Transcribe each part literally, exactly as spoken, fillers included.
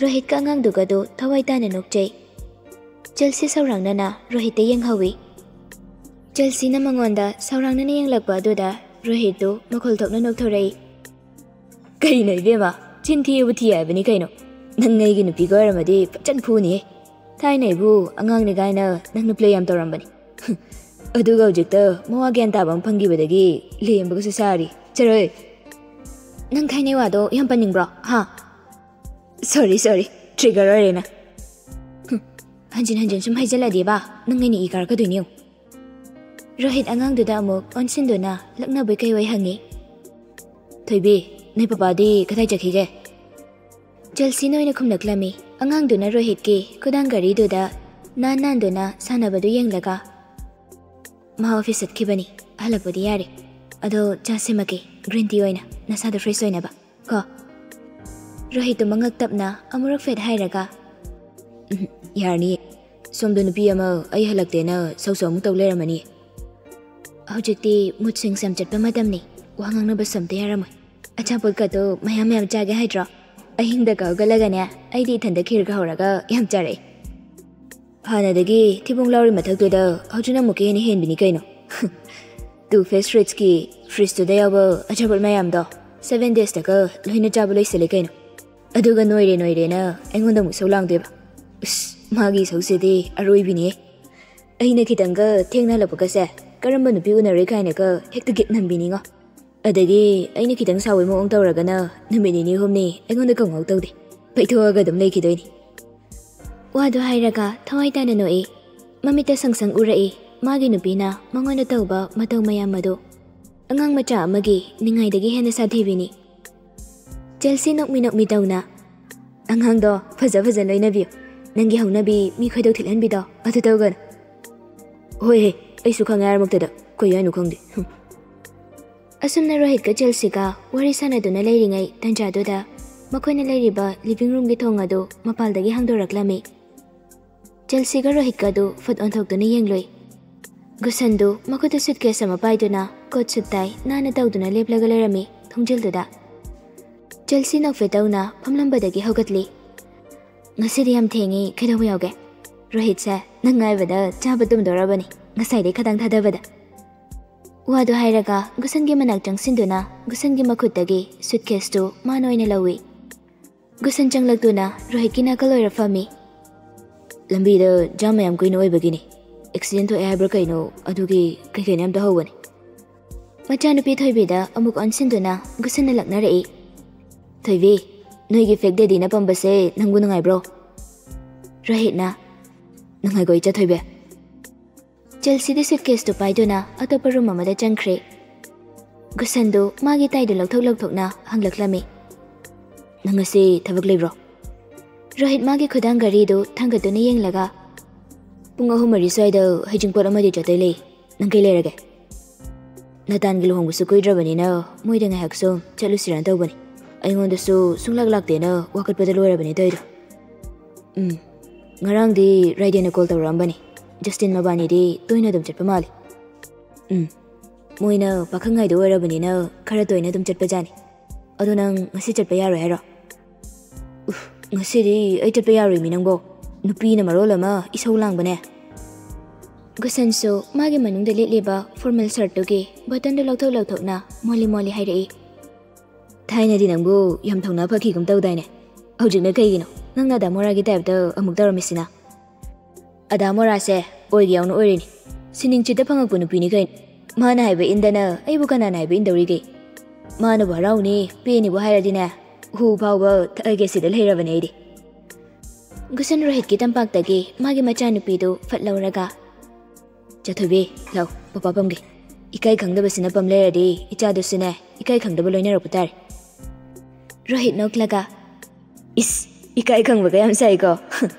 ꯔꯣꯍꯤꯠꯀ ꯑꯉꯥꯡꯗꯨꯒꯗꯨ ꯊꯋꯥꯏ ꯇꯥꯅ ꯅꯣꯛꯆꯩ꯫ ꯆꯦꯜꯁꯤ ꯁꯧꯔꯥꯡꯅꯅ ꯔꯣꯍꯤꯠꯇ ꯌꯦꯡꯍꯧꯏ꯫ ꯆꯦꯜꯁꯤꯅ ꯃꯉꯣꯟꯗ ꯁꯧꯔꯥꯡꯅꯅ ꯌꯦꯡꯂꯛꯄ ꯑꯗꯨꯗ ꯔꯣꯍꯤꯠꯇꯨ ꯃꯈꯣꯜ ꯊꯣꯛꯅ ꯅꯣꯛꯊꯣꯔꯛꯏ꯫ "ꯀꯩꯅꯣ ꯏꯕꯦꯝꯃ, ꯆꯤꯟ ꯊꯤꯕꯨ ꯊꯤ ꯍꯥꯏꯕꯅꯤ ꯀꯩꯅꯣ꯫ ꯅꯪ ꯑꯩꯒꯤ ꯅꯨꯄꯤꯒ ꯑꯣꯏꯔꯝꯃꯗꯤ ꯐꯖꯅ ꯐꯨꯅꯤꯍꯦ꯫ ꯊꯥꯏꯅ ꯑꯩꯕꯨ ꯑꯉꯥꯡꯅꯤ ꯀꯥꯏꯅ ꯅꯪꯅ ꯄ꯭ꯂꯦ ꯌꯥꯝ ꯇꯧꯔꯝꯕꯅꯤ꯫ ꯑꯗꯨꯒ ꯍꯧꯖꯤꯛꯇ ꯃꯋꯥ ꯒ꯭ꯌꯥꯟ ꯇꯥꯕ ꯑꯃ ꯐꯪꯈꯤꯕꯗꯒꯤ ꯂꯦꯝꯕꯒꯁꯨ ꯁꯥꯔꯤ꯫ ꯆꯠꯂꯣꯍꯦ꯫ ꯅꯪ ꯊꯥꯏꯅꯩ ꯋꯥꯗꯣ ꯌꯥꯝ ꯄꯟꯅꯤꯡꯕ꯭ꯔꯣ? ꯍꯥ?" "ꯁꯣꯔꯤ, ꯁꯣꯔꯤ꯫ ꯇ꯭ꯔꯤꯒꯔ ꯑꯣꯏꯔꯦꯅ꯫ ꯍꯨꯝ, ꯍꯟꯖꯤꯟ ꯍꯟꯖꯤꯟ ꯁꯨꯝ ꯍꯥꯏꯖꯜꯂꯗꯤꯕ ꯅꯪ ꯑꯩꯅ ꯏ ꯀꯥꯔꯛꯀꯗꯣꯏꯅꯦ ꯌꯦꯡꯉꯨ꯫" ꯔꯣꯍꯤꯠ ꯑꯉꯥꯡꯗꯨꯗ ꯑꯃꯨꯛ ꯑꯣꯟꯁꯤꯟꯗꯨꯅ ꯂꯛꯅꯕꯣꯏ ꯀꯩꯑꯣꯏ ꯍꯪꯉꯤ꯫ "ꯊꯣꯏꯕꯤ, ꯅꯣꯏ ꯄꯄꯥꯗꯤ ꯀꯗꯥꯏ ꯆꯠꯈꯤꯒꯦ?" ꯆꯦꯜꯁꯤꯅ ꯑꯣꯏꯅ ꯈꯨꯝꯂꯛꯂꯝꯃꯤ꯫ ꯑꯉꯥꯡꯗꯨꯅ ꯔꯣꯍꯤꯠꯀꯤ ꯈꯨꯗꯥꯡ ꯘꯔꯤꯗꯨꯗ ꯅꯥꯟ ꯅꯥꯟꯗꯨꯅ ꯁꯥꯟꯅꯕꯗꯨ ꯌꯦꯡꯂꯒ, "ꯃꯥ ꯑꯣꯐꯤꯁ ꯆꯠꯈꯤꯕꯅꯤ, ꯍꯜꯂꯛꯄꯗꯤ ꯌꯥꯔꯦ꯫ ꯑꯗꯣ ꯆꯥ ꯁꯦꯝꯃꯛꯀꯦ, ꯒ꯭ꯔꯤꯟ ꯇꯤ ꯑꯣꯏꯅ, ꯅꯁꯥꯗꯣ ꯐ꯭ꯔꯦꯁ ꯑꯣꯏꯅꯕ ꯀꯣ꯫" ꯔꯣꯍꯤꯠꯇꯨ ꯃꯉꯛ ꯇꯞꯅ ꯑꯃꯨꯔꯛ ꯐꯦꯠ ꯍꯥꯏꯔꯒ, "ꯎꯝ, ꯌꯥꯔꯅꯤꯌꯦ꯫ ꯁꯣꯝꯗ ꯅꯨꯄꯤ ꯑꯃ ꯑꯩ ꯍꯜꯂꯛꯇꯦꯅ ꯁꯧ ꯁꯧ ꯑꯃꯨꯛ ꯇꯧ ꯂꯩꯔꯝꯃꯅꯤ꯫ ꯍꯧꯖꯤꯛꯇꯤ ꯃꯨꯠ ꯁ꯭ꯋꯤꯡꯁ ꯌꯥꯝ ꯆꯠꯄ ꯃꯇꯝꯅꯤ, ꯋꯥ ꯉꯥꯡꯅꯕꯁꯨ ꯑꯝꯇ ꯌꯥꯔꯝꯃꯣꯏ꯫ ꯑꯆꯥꯄꯣꯠꯀꯗꯣ ꯃꯌꯥꯝ ꯃꯌꯥꯝ ꯆꯥꯒꯦ ꯍꯥꯏꯗ꯭ꯔꯣ? ꯑꯍꯤꯡꯗꯒ ꯍꯧꯒꯠꯂꯒꯅꯦ, ꯑꯩꯗꯤ ꯏꯊꯟꯗ ꯈꯤꯔꯒ ꯍꯧꯔꯒ ꯌꯥꯝ ꯆꯥꯔꯛꯏ꯫ ꯍꯥꯟꯅꯗꯒꯤ ꯊꯤꯕꯣꯡ ꯂꯥꯎꯔꯤ ꯃꯊꯛꯇꯨꯗ ꯍꯧꯖꯤꯛꯅ ꯑꯃꯨꯛꯀ ꯍꯦꯟꯅ ꯍꯦꯟꯕꯤꯅꯤ ꯀꯩꯅꯣ꯫ ꯇꯨ ꯐꯦꯁ ꯔꯤꯆꯀꯤ ꯐ꯭ꯔꯤꯖꯇꯨꯗ ꯌꯥꯎꯕ ꯑꯆꯥꯄꯣꯠ ꯃꯌꯥꯝꯗꯣ ꯁꯚꯦꯟ ꯗꯦꯖꯇꯒ ꯂꯣꯏꯅ ꯆꯥꯕ ꯂꯣꯏꯁꯤꯜꯂꯦ ꯀꯩꯅꯣ꯫ ꯑꯗꯨꯒ ꯅꯣꯏꯔꯦ ꯅꯣꯏꯔꯦꯅ ꯑꯩꯉꯣꯟꯗ ꯑꯃꯨꯛ ꯏꯁꯧ ꯂꯥꯡꯗꯣꯏꯕ꯫ ꯏꯁ, ꯃꯥꯒꯤ ꯏꯁꯧꯁꯤꯗꯤ ꯑꯔꯣꯏꯕꯤꯅꯤꯍꯦ꯫ ꯑꯩꯅ ꯈꯤꯇꯪꯒ ꯊꯦꯡꯅ ꯍꯜꯂꯛꯄꯒꯁꯦ, ꯀꯔꯝꯕ ꯅꯨꯄꯤ ꯎꯅꯔꯨꯏ ꯀꯥꯏꯅꯒ ꯍꯦꯛꯇ ꯒꯤꯠ ꯅꯝꯕꯤꯅꯤꯉꯣ꯫ ꯑꯗꯒꯤ ꯑꯩꯅ ꯈꯤꯇꯪ ꯁꯥꯎꯕꯩ ꯃꯑꯣꯡ ꯇꯧꯔꯒꯅ ꯅꯨꯃꯤꯠ ꯅꯤꯅꯤ ꯍꯨꯝꯅꯤ ꯑꯩꯉꯣꯟꯗ ꯀꯧꯉꯧ ꯇꯧꯗꯦ, ꯄꯩꯊꯣꯛꯑꯒ ꯑꯗꯨꯝ ꯂꯩꯈꯤꯗꯣꯏꯅꯤ꯫" ꯋꯥꯗꯣ ꯍꯥꯏꯔꯒ ꯊꯋꯥꯏ ꯇꯥꯅ ꯅꯣꯛꯏ꯫ ꯃꯃꯤꯠꯇ ꯁꯪꯁꯪ ꯎꯔꯛꯏ ꯃꯥꯒꯤ ꯅꯨꯄꯤꯅ ꯃꯉꯣꯟꯗ ꯇꯧꯕ ꯃꯇꯧ ꯃꯌꯥꯝ ꯑꯗꯨ꯫ ꯑꯉꯥꯡ ꯃꯆꯥ ꯑꯃꯒꯤ ꯅꯤꯡꯉꯥꯏꯗꯒꯤ ꯍꯦꯟꯅ ꯁꯥꯊꯤꯕꯤꯅꯤ꯫ ꯆꯦꯜꯁꯤ ꯅꯣꯛꯃꯤ ꯅꯣꯛꯃꯤ ꯇꯧꯅ, "ꯑꯉꯥꯡꯗꯣ ꯐꯖ ꯐꯖꯅ ꯂꯣꯏꯅꯕꯤꯌꯨ꯫ ꯅꯪꯒꯤ ꯍꯧꯅꯕꯤ ꯃꯤ ꯈꯣꯏꯗꯧ ꯊꯤꯠꯍꯟꯕꯤꯗꯣ ꯑꯗꯨ ꯇꯧꯒꯅꯨ꯫" "ꯍꯣꯏ ꯍꯦ, ꯑꯩꯁꯨ ꯈꯪꯉꯦ ꯍꯥꯏꯔꯃꯛꯇꯗ ꯀꯩ ꯍꯥꯏꯅꯣ ꯈꯪꯗꯦ꯫ ꯍꯨꯝ꯫" ꯑꯁꯨꯝꯅ ꯔꯣꯍꯤꯠꯀ ꯆꯦꯜꯁꯤꯒ ꯋꯥꯔꯤ ꯁꯥꯟꯅꯗꯨꯅ ꯂꯩꯔꯤꯉꯩ ꯇꯟꯖꯥꯗꯨꯗ ꯃꯈꯣꯏꯅ ꯂꯩꯔꯤꯕ ꯂꯤꯚꯤꯡ ꯔꯨꯝꯒꯤ ꯊꯣꯡ ꯑꯗꯨ ꯃꯄꯥꯜꯗꯒꯤ ꯍꯥꯡꯗꯣꯔꯛꯂꯝꯃꯤ꯫ ꯆꯦꯜꯁꯤꯒ ꯔꯣꯍꯤꯠꯀ ꯑꯗꯨ ꯐꯠ ꯑꯣꯟꯊꯣꯛꯇꯨꯅ ꯌꯦꯡꯂꯨꯏ꯫ ꯒꯨꯁꯟꯗꯨ ꯃꯈꯨꯠꯇ ꯁꯨꯠꯀꯦꯁ ꯑꯃ ꯄꯥꯏꯗꯨꯅ ꯀꯣꯠ ꯁꯨꯠ ꯇꯥꯏ ꯅꯥꯟꯅ ꯇꯧꯗꯨꯅ ꯂꯦꯞꯂꯒ ꯂꯩꯔꯝꯃꯤ ꯊꯣꯡꯖꯤꯜꯗꯨꯗ꯫ ꯆꯦꯜꯁꯤ ꯅꯣꯛꯐꯦꯠ ꯇꯧꯅ ꯐꯝꯂꯝꯕꯗꯒꯤ ꯍꯧꯒꯠꯂꯤ꯫ "ꯉꯁꯤꯗꯤ ꯌꯥꯝ ꯊꯦꯡꯉꯤ, ꯀꯩꯗꯧꯕ ꯌꯥꯎꯒꯦ?" "ꯔꯣꯍꯤꯠꯁꯦ ꯅꯪ ꯉꯥꯏꯕꯗ ꯆꯥꯕ ꯇꯨꯝꯗꯣꯔꯕꯅꯤ, ꯉꯁꯥꯏꯗꯩ ꯈꯗꯥꯡ ꯊꯥꯗꯕꯗ꯫" ꯋꯥꯗꯨ ꯍꯥꯏꯔꯒ ꯒꯨꯁꯟꯒꯤ ꯃꯅꯥꯛ ꯆꯪꯁꯤꯟꯗꯨꯅ ꯒꯨꯁꯟꯒꯤ ꯃꯈꯨꯠꯇꯒꯤ ꯁꯨꯠꯀꯦꯁꯇꯨ ꯃꯥꯅ ꯑꯣꯏꯅ ꯂꯧꯏ꯫ ꯒꯨꯁꯟ ꯆꯪꯂꯛꯇꯨꯅ ꯔꯣꯍꯤꯠꯀꯤ ꯅꯥꯀꯜ ꯑꯣꯏꯔ ꯐꯝꯃꯤ꯫ "ꯂꯝꯕꯤꯗ ꯖꯥꯝ ꯃꯌꯥꯝ ꯀꯨꯏꯅ ꯑꯣꯏꯕꯒꯤꯅꯤ꯫ ꯑꯦꯛꯁꯤꯗꯦꯟ ꯊꯣꯛꯑꯦ ꯍꯥꯏꯕ꯭ꯔꯥ ꯀꯩꯅꯣ, ꯑꯗꯨꯒꯤ ꯀꯩꯀꯩꯅꯣ ꯌꯥꯝ ꯇꯧꯍꯧꯕꯅꯤ꯫" ꯃꯆꯥꯅꯨꯄꯤ ꯊꯣꯏꯕꯤꯗ ꯑꯃꯨꯛ ꯑꯣꯟꯁꯤꯟꯗꯨꯅ ꯒꯨꯁꯟꯅ ꯂꯛꯅꯔꯛꯏ꯫ "ꯊꯣꯏꯕꯤ, ꯅꯣꯏꯒꯤ ꯐꯦꯛ ꯗꯦꯗꯤꯅ ꯄꯝꯕꯁꯦ ꯅꯪꯕꯨ ꯅꯨꯡꯉꯥꯏꯕ꯭ꯔꯣ?" ꯔꯣꯍꯤꯠꯅ, "ꯅꯨꯡꯉꯥꯏꯀꯣ ꯏꯆꯥ ꯊꯣꯏꯕꯤ?" ꯆꯦꯜꯁꯤꯗꯤ ꯁꯨꯠꯀꯦꯁꯇꯨ ꯄꯥꯏꯗꯨꯅ ꯑꯇꯣꯞꯄ ꯔꯨꯝ ꯑꯃꯗ ꯆꯪꯈ꯭ꯔꯦ꯫ ꯒꯨꯁꯟꯗꯨ ꯃꯥꯒꯤ ꯇꯥꯏꯗꯨ ꯂꯧꯊꯣꯛ ꯂꯧꯊꯣꯛꯅ ꯍꯪꯂꯛꯂꯝꯃꯤ꯫ "ꯅꯪ ꯉꯁꯤ ꯊꯕꯛ ꯂꯩꯕ꯭ꯔꯣ?" ꯔꯣꯍꯤꯠ ꯃꯥꯒꯤ ꯈꯨꯗꯥꯡ ꯘꯔꯤꯗꯨ ꯊꯥꯡꯒꯠꯇꯨꯅ ꯌꯦꯡꯂꯒ, "ꯄꯨꯡ ꯑꯍꯨꯝ ꯃꯔꯤ ꯁ꯭ꯋꯥꯏꯗ ꯍꯩꯖꯤꯡꯄꯣꯠ ꯑꯃꯗꯤ ꯆꯠꯇꯣꯏ ꯂꯩ꯫ ꯅꯪ ꯀꯩ ꯂꯩꯔꯒꯦ?" "ꯅꯇꯥꯟꯒꯤ ꯂꯨꯍꯣꯡꯕꯁꯨ ꯀꯨꯏꯗ꯭ꯔꯕꯅꯤꯅ ꯃꯣꯏꯗ ꯉꯥꯏꯍꯥꯛ ꯁꯨꯝ ꯆꯠꯂꯨꯁꯤꯔꯅ ꯇꯧꯕꯅꯤ꯫ ꯑꯩꯉꯣꯟꯗꯁꯨ ꯁꯨꯡꯂꯥꯛ ꯂꯥꯛꯇꯦꯅ ꯋꯥꯀꯠꯄꯗ ꯂꯣꯏꯔꯕꯅꯤ ꯇꯧꯔꯤꯗꯣ꯫" "ꯎꯝ, ꯉꯔꯥꯡꯗꯤ ꯔꯥꯏꯗꯦꯟꯅ ꯀꯣꯜ ꯇꯧꯔꯛꯑꯝꯕꯅꯤ꯫ ꯖꯁꯇꯤꯟ ꯃꯕꯥꯅꯤꯗꯤ ꯇꯣꯏꯅ ꯑꯗꯨꯝ ꯆꯠꯄ ꯃꯥꯜꯂꯤ꯫" "ꯎꯝ, ꯃꯣꯏꯅ ꯄꯥꯈꯪ ꯉꯥꯏꯗ ꯑꯣꯏꯔꯕꯅꯤꯅ ꯈꯔ ꯇꯣꯏꯅ ꯑꯗꯨꯝ ꯆꯠꯄꯖꯥꯠꯅꯤ꯫ ꯑꯗꯣ ꯅꯪ ꯉꯁꯤ ꯆꯠꯄ ꯌꯥꯔꯣꯏ ꯍꯥꯏꯔꯣ?" "ꯎꯐ, ꯉꯁꯤꯗꯤ ꯑꯩ ꯆꯠꯄ ꯌꯥꯔꯣꯏ ꯃꯤ ꯅꯪꯕꯣ꯫ ꯅꯨꯄꯤꯅ ꯃꯔꯣꯜ ꯑꯃ ꯏꯁꯧ ꯂꯥꯡꯕꯅꯦ꯫" ꯒꯨꯁꯟꯁꯨ ꯃꯥꯒꯤ ꯃꯅꯨꯡꯗ ꯂꯤꯠꯂꯤꯕ ꯐꯣꯔꯃꯦꯜ ꯁꯔꯠꯇꯨꯒꯤ ꯕꯇꯟꯗꯨ ꯂꯧꯊꯣꯛ ꯂꯧꯊꯣꯛꯅ ꯃꯣꯜꯂꯤ ꯃꯣꯜꯂꯤ ꯍꯥꯏꯔꯛꯏ꯫ "ꯊꯥꯏꯅꯗꯤ ꯅꯪꯕꯨ ꯌꯥꯝ ꯊꯧꯅꯥ ꯐꯈꯤꯒꯨꯝ ꯇꯧꯗꯥꯏꯅꯦ? ꯍꯧꯖꯤꯛꯅ ꯀꯩꯒꯤꯅꯣ ꯅꯪꯅ ꯑꯗꯥ ꯃꯣꯔꯥꯒꯤ ꯇꯥꯏꯞꯇ ꯑꯃꯨꯛ ꯇꯧꯔꯝꯃꯤꯁꯤꯅ?" "ꯑꯗꯥ ꯃꯣꯔꯥꯁꯦ ꯑꯣꯏꯒꯦ ꯌꯥꯎꯅ ꯑꯣꯏꯔꯤꯅꯤ꯫ ꯁꯤꯅꯤꯡꯆꯤꯠꯇ ꯐꯪꯉꯛꯄ ꯅꯨꯄꯤꯅꯤ ꯀꯩꯅꯣ꯫ ꯃꯥꯅ ꯍꯥꯏꯕ ꯏꯟꯗꯅ ꯑꯩꯕꯨ ꯀꯅꯥꯅ ꯍꯥꯏꯕ ꯏꯟꯗꯧꯔꯤꯒꯦ? ꯃꯥꯅꯕꯨ ꯍꯔꯥꯎꯅꯤ, ꯄꯦꯅꯤꯕꯨ ꯍꯥꯏꯔꯗꯤꯅꯦ, ꯍꯨ ꯐꯥꯎꯕ ꯊꯛꯑꯒꯦ ꯁꯤꯗ ꯂꯩꯔꯕꯅꯦ ꯑꯩꯗꯤ꯫" ꯒꯨꯁꯟ ꯔꯣꯍꯤꯠꯀꯤ ꯇꯝꯄꯥꯛꯇꯒꯤ ꯃꯥꯒꯤ ꯃꯆꯥꯅꯨꯄꯤꯗꯨ ꯐꯠ ꯂꯧꯔꯒ, "ꯆꯥꯊꯣꯏꯕꯤ, ꯂꯥꯎ, ꯄꯄꯥ ꯄꯝꯒꯦ꯫ ꯏꯀꯥꯏ ꯈꯪꯗꯕꯁꯤꯅ ꯄꯝ ꯂꯩꯔꯗꯤ ꯏꯆꯥꯗꯨꯁꯨꯅꯦ ꯏꯀꯥꯏ ꯈꯪꯗꯕ ꯂꯣꯏꯅꯔꯛꯄ ꯇꯥꯔꯦ꯫" ꯔꯣꯍꯤꯠ ꯅꯣꯛꯂꯒ, "ꯏꯁ, ꯏꯀꯥꯏ ꯈꯪꯕꯒ ꯌꯥꯝ ꯁꯥꯏꯀꯣ꯫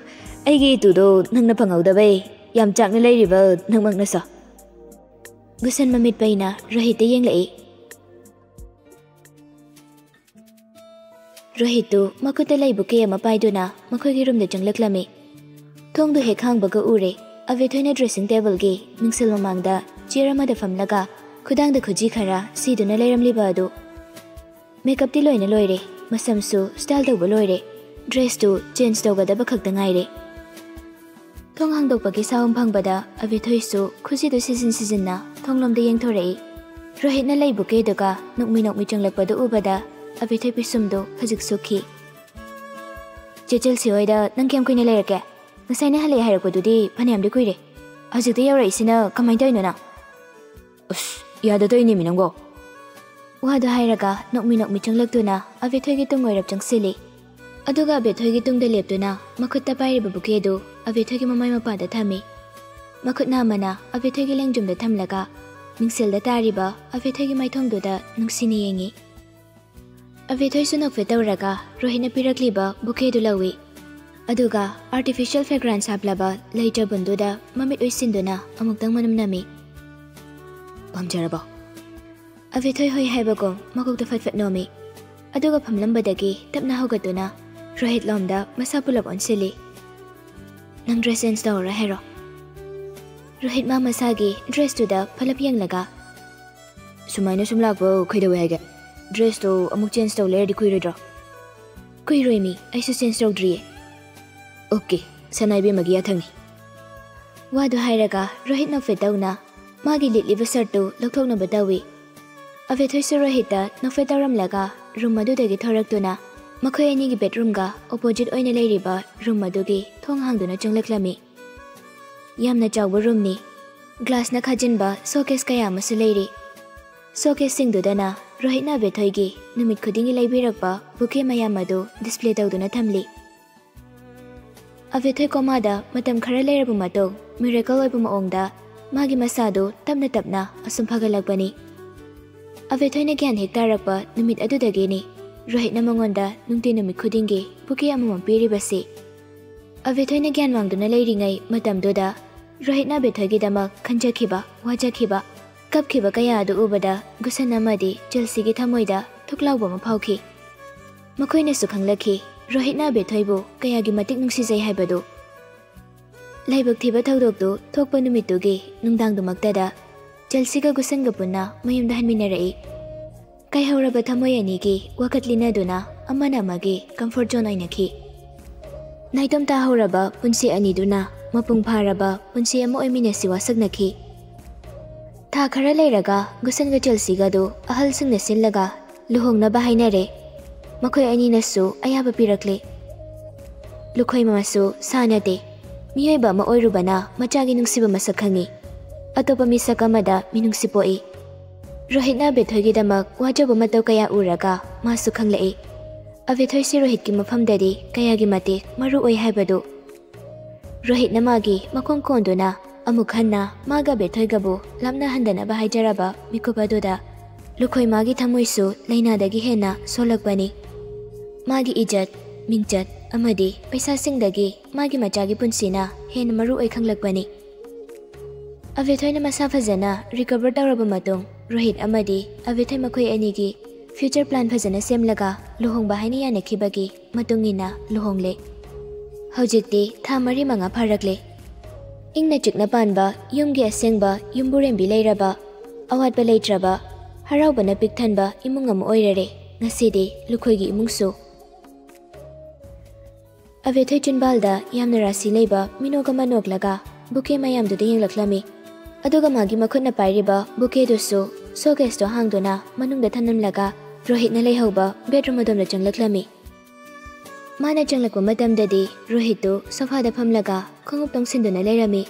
ꯑꯩꯒꯤ ꯏꯇꯨꯗꯣ ꯅꯪꯅ ꯐꯪꯍꯧꯗꯕꯩ ꯌꯥꯝ ꯆꯥꯛꯅ ꯂꯩꯔꯤꯕ ꯅꯪꯃꯛꯅꯁꯨ꯫" ꯒꯨꯁꯟ ꯃꯃꯤꯠ ꯄꯩꯅ ꯔꯣꯍꯤꯠꯇ ꯌꯦꯡꯂꯛꯏ꯫ ꯔꯣꯍꯤꯠꯇꯨ ꯃꯈꯨꯠꯇ ꯂꯩ ꯕꯨꯀꯦ ꯑꯃ ꯄꯥꯏꯗꯨꯅ ꯃꯈꯣꯏꯒꯤ ꯔꯨꯝꯗ ꯆꯪꯂꯛꯂꯝꯃꯤ꯫ ꯊꯣꯡꯗꯨ ꯍꯦꯛ ꯍꯥꯡꯕꯒ ꯎꯔꯦ, ꯑꯕꯦꯊꯣꯏꯅ ꯗ꯭ꯔꯦꯁꯤꯡ ꯇꯦꯕꯜꯒꯤ ꯃꯤꯡꯁꯦꯜ ꯃꯃꯥꯡꯗ ꯆꯤꯌꯔ ꯑꯃꯗ ꯐꯝꯂꯒ ꯈꯨꯗꯥꯡꯗ ꯈꯨꯖꯤ ꯈꯔ ꯁꯤꯗꯨꯅ ꯂꯩꯔꯝꯂꯤꯕ ꯑꯗꯨ꯫ ꯃꯦꯀꯞꯇꯤ ꯂꯣꯏꯅ ꯂꯣꯏꯔꯦ, ꯃꯁꯝꯁꯨ ꯁ꯭ꯇꯥꯏꯜ ꯇꯧꯕ ꯂꯣꯏꯔꯦ꯫ ꯗ꯭ꯔꯦꯁꯇꯨ ꯆꯦꯟꯖ ꯇꯧꯒꯗꯕ ꯈꯛꯇ ꯉꯥꯏꯔꯦ꯫ ꯊꯣꯡ ꯍꯥꯡꯗꯣꯛꯄꯒꯤ ꯁꯥꯎꯟ ꯐꯪꯕꯗ ꯑꯕꯦꯊꯣꯏꯁꯨ ꯈꯨꯖꯤꯗꯨ ꯁꯤꯖꯤꯟ ꯁꯤꯖꯤꯟꯅ ꯊꯣꯡꯂꯣꯝꯗ ꯌꯦꯡꯊꯣꯔꯛꯏ꯫ ꯔꯣꯍꯤꯠꯅ ꯂꯩ ꯕꯨꯀꯦꯗꯨꯒ ꯅꯣꯛꯃꯤ ꯅꯣꯛꯃꯤ ꯆꯪꯂꯛꯄꯗꯨ ꯎꯕꯗ ꯑꯕꯦꯊꯣꯏ ꯄꯤꯁꯨꯝꯗꯨ ꯈꯖꯤꯛ ꯁꯨꯛꯈꯤ꯫ "ꯆꯦ ꯆꯦꯜꯁꯤ ꯍꯣꯏꯗ ꯅꯪ ꯀꯌꯥꯝ ꯀꯨꯏꯅ ꯂꯩꯔꯛꯀꯦ? ꯉꯁꯥꯏꯅ ꯍꯜꯂꯛꯑꯦ ꯍꯥꯏꯔꯛꯄꯗꯨꯗꯤ ꯐꯅꯌꯥꯝꯗꯤ ꯀꯨꯏꯔꯦ꯫ ꯍꯧꯖꯤꯛꯇ ꯌꯧꯔꯛꯏꯁꯤꯅ ꯀꯃꯥꯏꯅ ꯇꯧꯔꯤꯅꯣ ꯅꯪ?" "ꯑꯁ, ꯌꯥꯗ ꯇꯧꯔꯤꯅꯦꯃꯤ ꯅꯪꯕꯣ!" ꯋꯥꯗꯨ ꯍꯥꯏꯔꯒ ꯅꯣꯛꯃꯤ ꯅꯣꯛꯃꯤ ꯆꯪꯂꯛꯇꯨꯅ ꯑꯕꯦꯊꯣꯏꯒꯤ ꯇꯨꯡ ꯑꯣꯏꯔꯞ ꯆꯪꯁꯤꯜꯂꯤ꯫ ꯑꯗꯨꯒ ꯑꯕꯦꯊꯣꯏꯒꯤ ꯇꯨꯡꯗ ꯂꯦꯞꯇꯨꯅ ꯃꯈꯨꯠꯇ ꯄꯥꯏꯔꯤꯕ ꯕꯨꯀꯦꯗꯨ ꯑꯕꯦꯊꯣꯏꯒꯤ ꯃꯃꯥꯏ ꯃꯄꯥꯗ ꯊꯝꯃꯤ꯫ ꯃꯈꯨꯠ ꯅꯥꯝꯃꯅ ꯑꯕꯦꯊꯣꯏꯒꯤ ꯂꯦꯡꯖꯨꯝꯗ ꯊꯝꯂꯒ ꯃꯤꯡꯁꯦꯜꯗ ꯇꯥꯔꯤꯕ ꯑꯕꯦꯊꯣꯏꯒꯤ ꯃꯥꯏꯊꯣꯡꯗꯨꯗ ꯅꯨꯡꯁꯤꯅ ꯌꯦꯡꯉꯤ꯫ ꯑꯕꯦꯊꯣꯏꯁꯨ ꯅꯣꯛꯐꯦꯠ ꯇꯧꯔꯒ ꯔꯣꯍꯤꯠꯅ ꯄꯤꯔꯛꯂꯤꯕ ꯕꯨꯀꯦꯗꯨ ꯂꯧꯏ꯫ ꯑꯗꯨꯒ ꯑꯥꯔꯇꯤꯐꯤꯁꯤꯌꯦꯜ ꯐ꯭ꯔꯦꯒ꯭ꯔꯥꯟꯁ ꯍꯥꯞꯂꯕ ꯂꯩ ꯆꯕꯨꯟꯗꯨꯗ ꯃꯃꯤꯠ ꯎꯏꯁꯤꯟꯗꯨꯅ ꯑꯃꯨꯛꯇꯪ ꯃꯅꯝ ꯅꯝꯃꯤ꯫ "ꯄꯥꯝꯖꯔꯕꯣ?" ꯑꯕꯦꯊꯣꯏ ꯍꯣꯏ ꯍꯥꯏꯕꯒꯨꯝ ꯃꯀꯣꯛꯇ ꯐꯠ ꯐꯠ ꯅꯣꯝꯃꯤ꯫ ꯑꯗꯨꯒ ꯐꯝꯂꯝꯕꯗꯒꯤ ꯇꯞꯅ ꯍꯧꯒꯠꯇꯨꯅ ꯔꯣꯍꯤꯠ ꯂꯣꯝꯗ ꯃꯁꯥ ꯄꯨꯂꯞ ꯑꯣꯟꯁꯤꯜꯂꯤ꯫ "ꯅꯪ ꯗ꯭ꯔꯦꯁ ꯆꯦꯟꯖ ꯇꯧꯔꯔꯣꯏ ꯍꯥꯏꯔꯣ?" ꯔꯣꯍꯤꯠ ꯃꯥ ꯃꯁꯥꯒꯤ ꯗ꯭ꯔꯦꯁꯇꯨꯗ ꯄꯂꯞ ꯌꯦꯡꯂꯒ, "ꯁꯨꯃꯥꯏꯅ ꯁꯨꯝ ꯂꯥꯛꯄ ꯀꯩꯗꯧꯋꯦ ꯍꯥꯏꯒꯦ? ꯗ꯭ꯔꯦꯁꯇꯣ ꯑꯃꯨꯛ ꯆꯦꯟꯖ ꯇꯧ ꯂꯩꯔꯗꯤ ꯀꯨꯏꯔꯣꯏꯗ꯭ꯔꯣ?" "ꯀꯨꯏꯔꯣꯏ ꯃꯤ, ꯑꯩꯁꯨ ꯆꯦꯟꯖ ꯇꯧꯗ꯭ꯔꯤꯌꯦ꯫" "ꯑꯣꯀꯦ, ꯁꯅꯥ ꯏꯕꯦꯝꯃꯒꯤ ꯌꯥꯊꯪꯅꯤ꯫" ꯋꯥꯗꯨ ꯍꯥꯏꯔꯒ ꯔꯣꯍꯤꯠ ꯅꯣꯛꯐꯦꯠ ꯇꯧꯅ ꯃꯥꯒꯤ ꯂꯤꯠꯂꯤꯕ ꯁꯔꯠꯇꯨ ꯂꯧꯊꯣꯛꯅꯕ ꯇꯧꯏ꯫ ꯑꯕꯦꯊꯣꯏꯁꯨ ꯔꯣꯍꯤꯠꯇ ꯅꯣꯛꯐꯦꯠ ꯇꯧꯔꯝꯂꯒ ꯔꯨꯝ ꯑꯗꯨꯗꯒꯤ ꯊꯣꯔꯛꯇꯨꯅ ꯃꯈꯣꯏ ꯑꯅꯤꯒꯤ ꯕꯦꯗꯔꯨꯝꯒ ꯑꯣꯄꯣꯖꯤꯠ ꯑꯣꯏꯅ ꯂꯩꯔꯤꯕ ꯔꯨꯝ ꯑꯗꯨꯒꯤ ꯊꯣꯡ ꯍꯥꯡꯗꯨꯅ ꯆꯪꯂꯛꯂꯝꯃꯤ꯫ ꯌꯥꯝꯅ ꯆꯥꯎꯕ ꯔꯨꯝꯅꯤ꯫ ꯒ꯭ꯂꯥꯁꯅ ꯈꯥꯖꯤꯟꯕ ꯁꯣꯀꯦꯁ ꯀꯌꯥ ꯑꯃꯁꯨ ꯂꯩꯔꯤ꯫ ꯁꯣꯀꯦꯁꯁꯤꯡꯗꯨꯗꯅ ꯔꯣꯍꯤꯠꯅ ꯑꯕꯦꯊꯣꯏꯒꯤ ꯅꯨꯃꯤꯠ ꯈꯨꯗꯤꯡꯒꯤ ꯂꯩꯕꯤꯔꯛꯄ ꯕꯨꯀꯦ ꯃꯌꯥꯝ ꯑꯗꯨ ꯗꯤꯁꯄ꯭ꯂꯦ ꯇꯧꯗꯨꯅ ꯊꯝꯂꯤ꯫ ꯑꯕꯦꯊꯣꯏ ꯀꯣꯃꯥꯗ ꯃꯇꯝ ꯈꯔ ꯂꯩꯔꯕ ꯃꯇꯨꯡ ꯃꯤꯔꯦꯀꯜ ꯑꯣꯏꯕ ꯃꯑꯣꯡꯗ ꯃꯥꯒꯤ ꯃꯁꯥꯗꯨ ꯇꯞꯅ ꯇꯞꯅ ꯑꯁꯨꯝ ꯐꯒꯠꯂꯛꯄꯅꯤ꯫ ꯑꯕꯦꯊꯣꯏꯅ ꯒ꯭ꯌꯥꯟ ꯍꯦꯛ ꯇꯥꯔꯛꯄ ꯅꯨꯃꯤꯠ ꯑꯗꯨꯗꯒꯤꯅꯤ ꯔꯣꯍꯤꯠꯅ ꯃꯉꯣꯟꯗ ꯅꯨꯡꯇꯤ ꯅꯨꯃꯤꯠ ꯈꯨꯗꯤꯡꯒꯤ ꯕꯨꯀꯦ ꯑꯃꯃꯝ ꯄꯤꯔꯤꯕꯁꯤ꯫ ꯑꯕꯦꯊꯣꯏꯅ ꯒ꯭ꯌꯥꯟ ꯃꯥꯡꯗꯨꯅ ꯂꯩꯔꯤꯉꯩ ꯃꯇꯝꯗꯨꯗ ꯔꯣꯍꯤꯠꯅ ꯑꯕꯦꯊꯣꯏꯒꯤꯗꯃꯛ ꯈꯟꯖꯈꯤꯕ, ꯋꯥꯖꯈꯤꯕ, ꯀꯞꯈꯤꯕ ꯀꯌꯥ ꯑꯗꯨ ꯎꯕꯗ ꯒꯨꯁꯟ ꯑꯃꯗꯤ ꯆꯦꯜꯁꯤꯒꯤ ꯊꯃꯣꯏꯗ ꯊꯨꯛ ꯂꯥꯎꯕ ꯑꯃ ꯐꯥꯎꯈꯤ꯫ ꯃꯈꯣꯏꯅꯁꯨ ꯈꯪꯂꯛꯈꯤ ꯔꯣꯍꯤꯠꯅ ꯑꯕꯦꯊꯣꯏꯕꯨ ꯀꯌꯥꯒꯤ ꯃꯇꯤꯛ ꯅꯨꯡꯁꯤꯖꯩ ꯍꯥꯏꯕꯗꯨ꯫ ꯂꯥꯏꯕꯛ ꯊꯤꯕ ꯊꯧꯗꯣꯛꯇꯨ ꯊꯣꯛꯄ ꯅꯨꯃꯤꯠꯇꯨꯒꯤ ꯅꯨꯡꯗꯥꯡꯗꯨꯃꯛꯇꯗ ꯆꯦꯜꯁꯤꯒ ꯒꯨꯁꯟꯒ ꯄꯨꯟꯅ ꯃꯌꯨꯝꯗ ꯍꯟꯃꯤꯟꯅꯔꯛꯏ꯫ ꯀꯥꯏꯍꯧꯔꯕ ꯊꯃꯣꯏ ꯑꯅꯤꯒꯤ ꯋꯥꯀꯠ ꯂꯤꯅꯗꯨꯅ ꯑꯃꯅ ꯑꯃꯒꯤ comfort zone ꯑꯣꯏꯅꯈꯤ꯫ ꯅꯥꯏꯇꯣꯝ ꯇꯥꯍꯧꯔꯕ ꯄꯨꯟꯁꯤ ꯑꯅꯤꯗꯨꯅ ꯃꯄꯨꯡ ꯐꯥꯔꯕ ꯄꯨꯟꯁꯤ ꯑꯃ ꯑꯣꯏꯃꯤꯟꯅꯁꯤ ꯋꯥꯁꯛꯅꯈꯤ꯫ ꯊꯥ ꯈꯔ ꯂꯩꯔꯒ ꯒꯨꯁꯟꯒ ꯆꯦꯜꯁꯤꯒꯗꯨ ꯑꯍꯜꯁꯤꯡꯅ ꯁꯤꯜꯂꯒ ꯂꯨꯍꯣꯡꯅꯕ ꯍꯥꯏꯅꯔꯦ꯫ ꯃꯈꯣꯏ ꯑꯅꯤꯅꯁꯨ ꯑꯌꯥꯕ ꯄꯤꯔꯛꯂꯦ꯫ ꯂꯨꯈꯣꯏꯃꯥꯁꯨ ꯁꯥꯟꯅꯗꯦ꯫ ꯃꯤꯑꯣꯏꯕ ꯑꯃ ꯑꯣꯏꯔꯨꯕꯅ ꯃꯆꯥꯒꯤ ꯅꯨꯡꯁꯤꯕ ꯃꯁꯛ ꯈꯪꯉꯤ꯫ ꯑꯇꯣꯞꯄ ꯃꯤꯁꯛ ꯑꯃꯗ ꯃꯤꯅꯨꯡꯁꯤ ꯄꯣꯛꯏ꯫ ꯔꯣꯍꯤꯠꯅ ꯕꯦꯊꯣꯏꯒꯤꯗꯃꯛ ꯋꯥꯖꯕ ꯃꯇꯧ ꯀꯌꯥ ꯎꯔꯒ ꯃꯥꯁꯨ ꯈꯪꯂꯛꯏ꯫ ꯑꯕꯦꯊꯣꯏꯁꯤ ꯔꯣꯍꯤꯠꯀꯤ ꯃꯐꯝꯗꯗꯤ ꯀꯌꯥꯒꯤ ꯃꯇꯤꯛ ꯃꯔꯨ ꯑꯣꯏ ꯍꯥꯏꯕꯗꯨ꯫ ꯔꯣꯍꯤꯠꯅ ꯃꯥꯒꯤ ꯃꯈꯣꯡ ꯀꯣꯟꯗꯨꯅ ꯑꯃꯨꯛ ꯍꯟꯅ ꯃꯥꯒ ꯕꯦꯊꯣꯏꯒꯕꯨ ꯂꯥꯞꯅꯍꯟꯗꯅꯕ ꯍꯥꯏꯖꯔꯕ ꯃꯤꯀꯨꯞ ꯑꯗꯨꯗ ꯂꯨꯈꯣꯏ ꯃꯥꯒꯤ ꯊꯃꯣꯏꯁꯨ ꯂꯥꯏꯅꯥꯗꯒꯤ ꯍꯦꯟꯅ ꯁꯣꯜꯂꯛꯄꯅꯤ꯫ ꯃꯥꯒꯤ ꯏꯖꯠ, ꯃꯤꯡꯆꯠ ꯑꯃꯗꯤ ꯄꯩꯁꯥꯁꯤꯡꯗꯒꯤ ꯃꯥꯒꯤ ꯃꯆꯥꯒꯤ ꯄꯨꯟꯁꯤꯅ ꯍꯦꯟꯅ ꯃꯔꯨ ꯑꯣꯏ ꯈꯪꯂꯛꯄꯅꯤ꯫ ꯑꯕꯦꯊꯣꯏꯅ ꯃꯁꯥ ꯐꯖꯅ recover ꯇꯧꯔꯕ ꯃꯇꯨꯡ ꯔꯣꯍꯤꯠ ꯑꯃꯗꯤ ꯑꯕꯦꯊꯣꯏ ꯃꯈꯣꯏ ꯑꯅꯤꯒꯤ future plan ꯐꯖꯅ ꯁꯦꯝꯂꯒ ꯂꯨꯍꯣꯡꯕ ꯍꯥꯏꯅ ꯌꯥꯅꯈꯤꯕꯒꯤ ꯃꯇꯨꯡ ꯏꯟꯅ ꯂꯨꯍꯣꯡꯂꯦ꯫ ꯍꯧꯖꯤꯛꯇꯤ ꯊꯥ ꯃꯔꯤ ꯃꯉꯥ ꯐꯥꯔꯛꯂꯦ꯫ ꯏꯪꯅ ꯆꯤꯛꯅ ꯄꯥꯟꯕ ꯌꯨꯝꯒꯤ ꯑꯁꯦꯡꯕ ꯌꯨꯝꯕꯨꯔꯦꯝꯕꯤ ꯂꯩꯔꯕ, ꯑꯋꯥꯠꯄ ꯂꯩꯇ꯭ꯔꯕ, ꯍꯔꯥꯎꯕꯅ ꯄꯤꯛ ꯊꯟꯕ ꯏꯃꯨꯡ ꯑꯃ ꯑꯣꯏꯔꯔꯦ ꯉꯁꯤꯗꯤ ꯂꯨꯈꯣꯏꯒꯤ ꯏꯃꯨꯡꯁꯨ꯫ ꯑꯕꯦꯊꯣꯏ ꯆꯤꯟꯕꯥꯜꯗ ꯌꯥꯝꯅ ꯔꯥꯁꯤ ꯂꯩꯕ ꯃꯤꯅꯣꯛ ꯑꯃ ꯅꯣꯛꯂꯒ bouquet ꯃꯌꯥꯝꯗꯨꯗ ꯌꯦꯡꯂꯛꯂꯝꯃꯤ꯫ ꯑꯗꯨꯒ ꯃꯥꯒꯤ ꯃꯈꯨꯠꯅ ꯄꯥꯏꯔꯤꯕ bouquetꯗꯨꯁꯨ showcaseꯇꯣ ꯍꯥꯡꯗꯨꯅ ꯃꯅꯨꯡꯗ ꯊꯝꯂꯝꯂꯒ ꯔꯣꯍꯤꯠꯅ ꯂꯩꯍꯧꯕ bedroom ꯑꯗꯣꯝꯗ ꯆꯪꯂꯛꯂꯝꯃꯤ꯫ ꯃꯥꯅ ꯆꯪꯂꯛꯄ ꯃꯇꯝꯗꯗꯤ ꯔꯣꯍꯤꯠꯇꯨ sofaꯗ ꯐꯝꯂꯒ ꯈꯣꯡꯎꯞ ꯇꯣꯡꯁꯤꯟꯗꯨꯅ ꯂꯩꯔꯝꯃꯤ꯫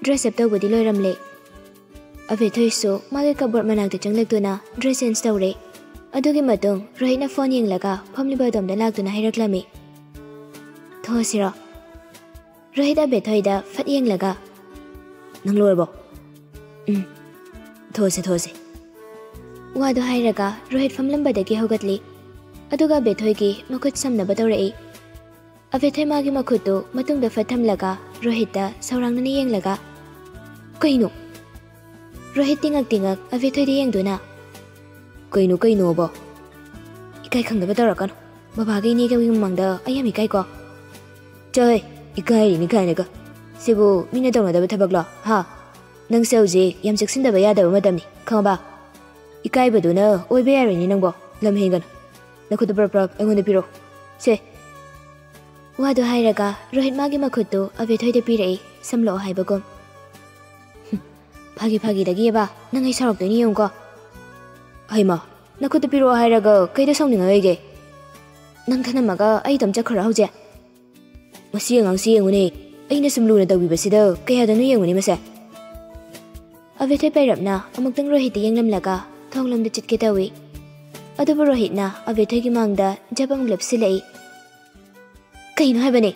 Dress up ꯇꯧꯕꯗꯤ ꯂꯣꯏꯔꯝꯂꯦ꯫ ꯑꯕꯦꯊꯣꯏꯁꯨ ꯃꯥꯒꯤ cupboard ꯃꯅꯥꯛꯇ ꯆꯪꯂꯛꯇꯨꯅ dress change ꯇꯧꯔꯦ꯫ ꯑꯗꯨꯒꯤ ꯃꯇꯨꯡ ꯔꯣꯍꯤꯠꯅ phone ꯌꯦꯡꯂꯒ ꯐꯝꯂꯤꯕ ꯑꯗꯣꯝꯗ ꯂꯥꯛꯇꯨꯅ ꯍꯥꯏꯔꯛꯂꯝꯃꯤ, "ꯊꯣꯛꯑꯁꯤꯔꯣ?" ꯔꯣꯍꯤꯠ ꯑꯕꯦꯊꯣꯏꯗ ꯐꯠ ꯌꯦꯡꯂꯒ, "ꯅꯪ ꯂꯣꯏꯔꯕꯣ?" "ꯎꯝ, ꯊꯣꯛꯑꯁꯦ, ꯊꯣꯛꯑꯁꯦ꯫" ꯋꯥꯗꯣ ꯍꯥꯏꯔꯒ ꯔꯣꯍꯤꯠ ꯐꯝꯂꯝꯕꯗꯒꯤ ꯍꯧꯒꯠꯂꯤ꯫ ꯑꯗꯨꯒ ꯑꯕꯦꯊꯣꯏꯒꯤ ꯃꯈꯨꯠ ꯁꯝꯅꯕ ꯇꯧꯔꯛꯏ꯫ ꯑꯕꯦꯊꯣꯏ ꯃꯥꯒꯤ ꯃꯈꯨꯠꯇꯨ ꯃꯇꯨꯡꯗ ꯐꯠ ꯊꯝꯂꯒ ꯔꯣꯍꯤꯠꯇ ꯁꯧꯔꯥꯡꯅꯅ ꯌꯦꯡꯂꯒ, "ꯀꯩꯅꯣ?" ꯔꯣꯍꯤꯠ ꯇꯤꯉꯛ ꯇꯤꯉꯛ ꯑꯕꯦꯊꯣꯏꯗ ꯌꯦꯡꯗꯨꯅ, "ꯀꯩꯅꯣ ꯀꯩꯅꯣꯕꯣ? ꯏꯀꯥꯏ ꯈꯪꯗꯕ ꯇꯧꯔꯛꯀꯅꯨ꯫ ꯕꯕꯥꯒ ꯏꯅꯦꯒꯤ ꯃꯃꯥꯡꯗ ꯑꯩ ꯌꯥꯝ ꯏꯀꯥꯏꯀꯣ?" "ꯆꯣꯍꯦ, ꯏꯀꯥꯏꯔꯤꯅꯤ ꯀꯥꯏꯅꯒ꯫ ꯁꯤꯕꯨ ꯃꯤꯅ ꯇꯧꯅꯗꯕ ꯊꯕꯛꯂꯣ, ꯍꯥ? ꯅꯪꯁꯦ ꯍꯧꯖꯤꯛ ꯌꯥꯝ ꯆꯦꯛꯁꯤꯟꯗꯕ ꯌꯥꯗꯕ ꯃꯇꯝꯅꯤ, ꯈꯪꯉꯕ? ꯏꯀꯥꯏꯕꯗꯨꯅ ꯑꯣꯏꯕ ꯌꯥꯔꯣꯏꯅꯦ ꯅꯪꯕꯣ, ꯂꯝ ꯍꯦꯟꯒꯅꯨ꯫" ꯅꯈꯨꯠꯇꯨ ꯄ꯭ꯔꯞ ꯄ꯭ꯔꯞ ꯑꯩꯉꯣꯟꯗ ꯄꯤꯔꯛꯑꯣ꯫ ꯁꯦ꯫ ꯋꯥꯗꯨ ꯍꯥꯏꯔꯒ ꯔꯣꯍꯤꯠ ꯃꯥꯒꯤ ꯃꯈꯨꯠꯇꯨ ꯑꯕꯦꯊꯣꯏꯗ ꯄꯤꯔꯛꯏ, ꯁꯝꯂꯛꯑꯣ ꯍꯥꯏꯕꯒꯨꯝ꯫ "ꯐꯥꯒꯤ ꯐꯥꯒꯤꯗꯒꯤꯕ, ꯅꯪ ꯑꯩ ꯁꯥꯎꯔꯛꯇꯣꯏꯅꯤ ꯌꯦꯡꯉꯨꯀꯣ꯫" "ꯍꯩꯃꯥ, ꯅꯈꯨꯠꯇ ꯄꯤꯔꯛꯑꯣ ꯍꯥꯏꯔꯒ ꯀꯩꯗ ꯁꯥꯎꯅꯤꯡꯉ ꯂꯩꯒꯦ? ꯅꯪ ꯊꯅꯝꯃꯒ ꯑꯩ ꯑꯗꯨꯝ ꯆꯠꯈ꯭ꯔꯣ ꯍꯧꯖꯤꯛ?" "ꯃꯁꯤ ꯑꯉꯥꯡꯁꯤ ꯌꯦꯡꯉꯨꯅꯦ, ꯑꯩꯅ ꯁꯨꯝ ꯂꯨꯅ ꯇꯧꯕꯤꯕꯁꯤꯗ ꯀꯌꯥꯗꯅꯣ ꯌꯦꯡꯉꯨꯅꯦ ꯃꯁꯦ꯫" ꯑꯕꯦꯊꯣꯏ ꯄꯥꯏꯔꯞꯅ ꯑꯃꯨꯛꯇꯪ ꯔꯣꯍꯤꯠꯇ ꯌꯦꯡꯂꯝꯂꯒ ꯊꯣꯡꯂꯣꯝꯗ ꯆꯠꯀꯦ ꯇꯧꯏ꯫ ꯑꯗꯨꯕꯨ ꯔꯣꯍꯤꯠꯅ ꯑꯕꯦꯊꯣꯏꯒꯤ ꯃꯥꯡꯗ ꯖꯕꯪ ꯂꯦꯞꯁꯤꯜꯂꯛꯏ꯫ "ꯀꯩꯅꯣ ꯍꯥꯏꯕꯅꯦ?"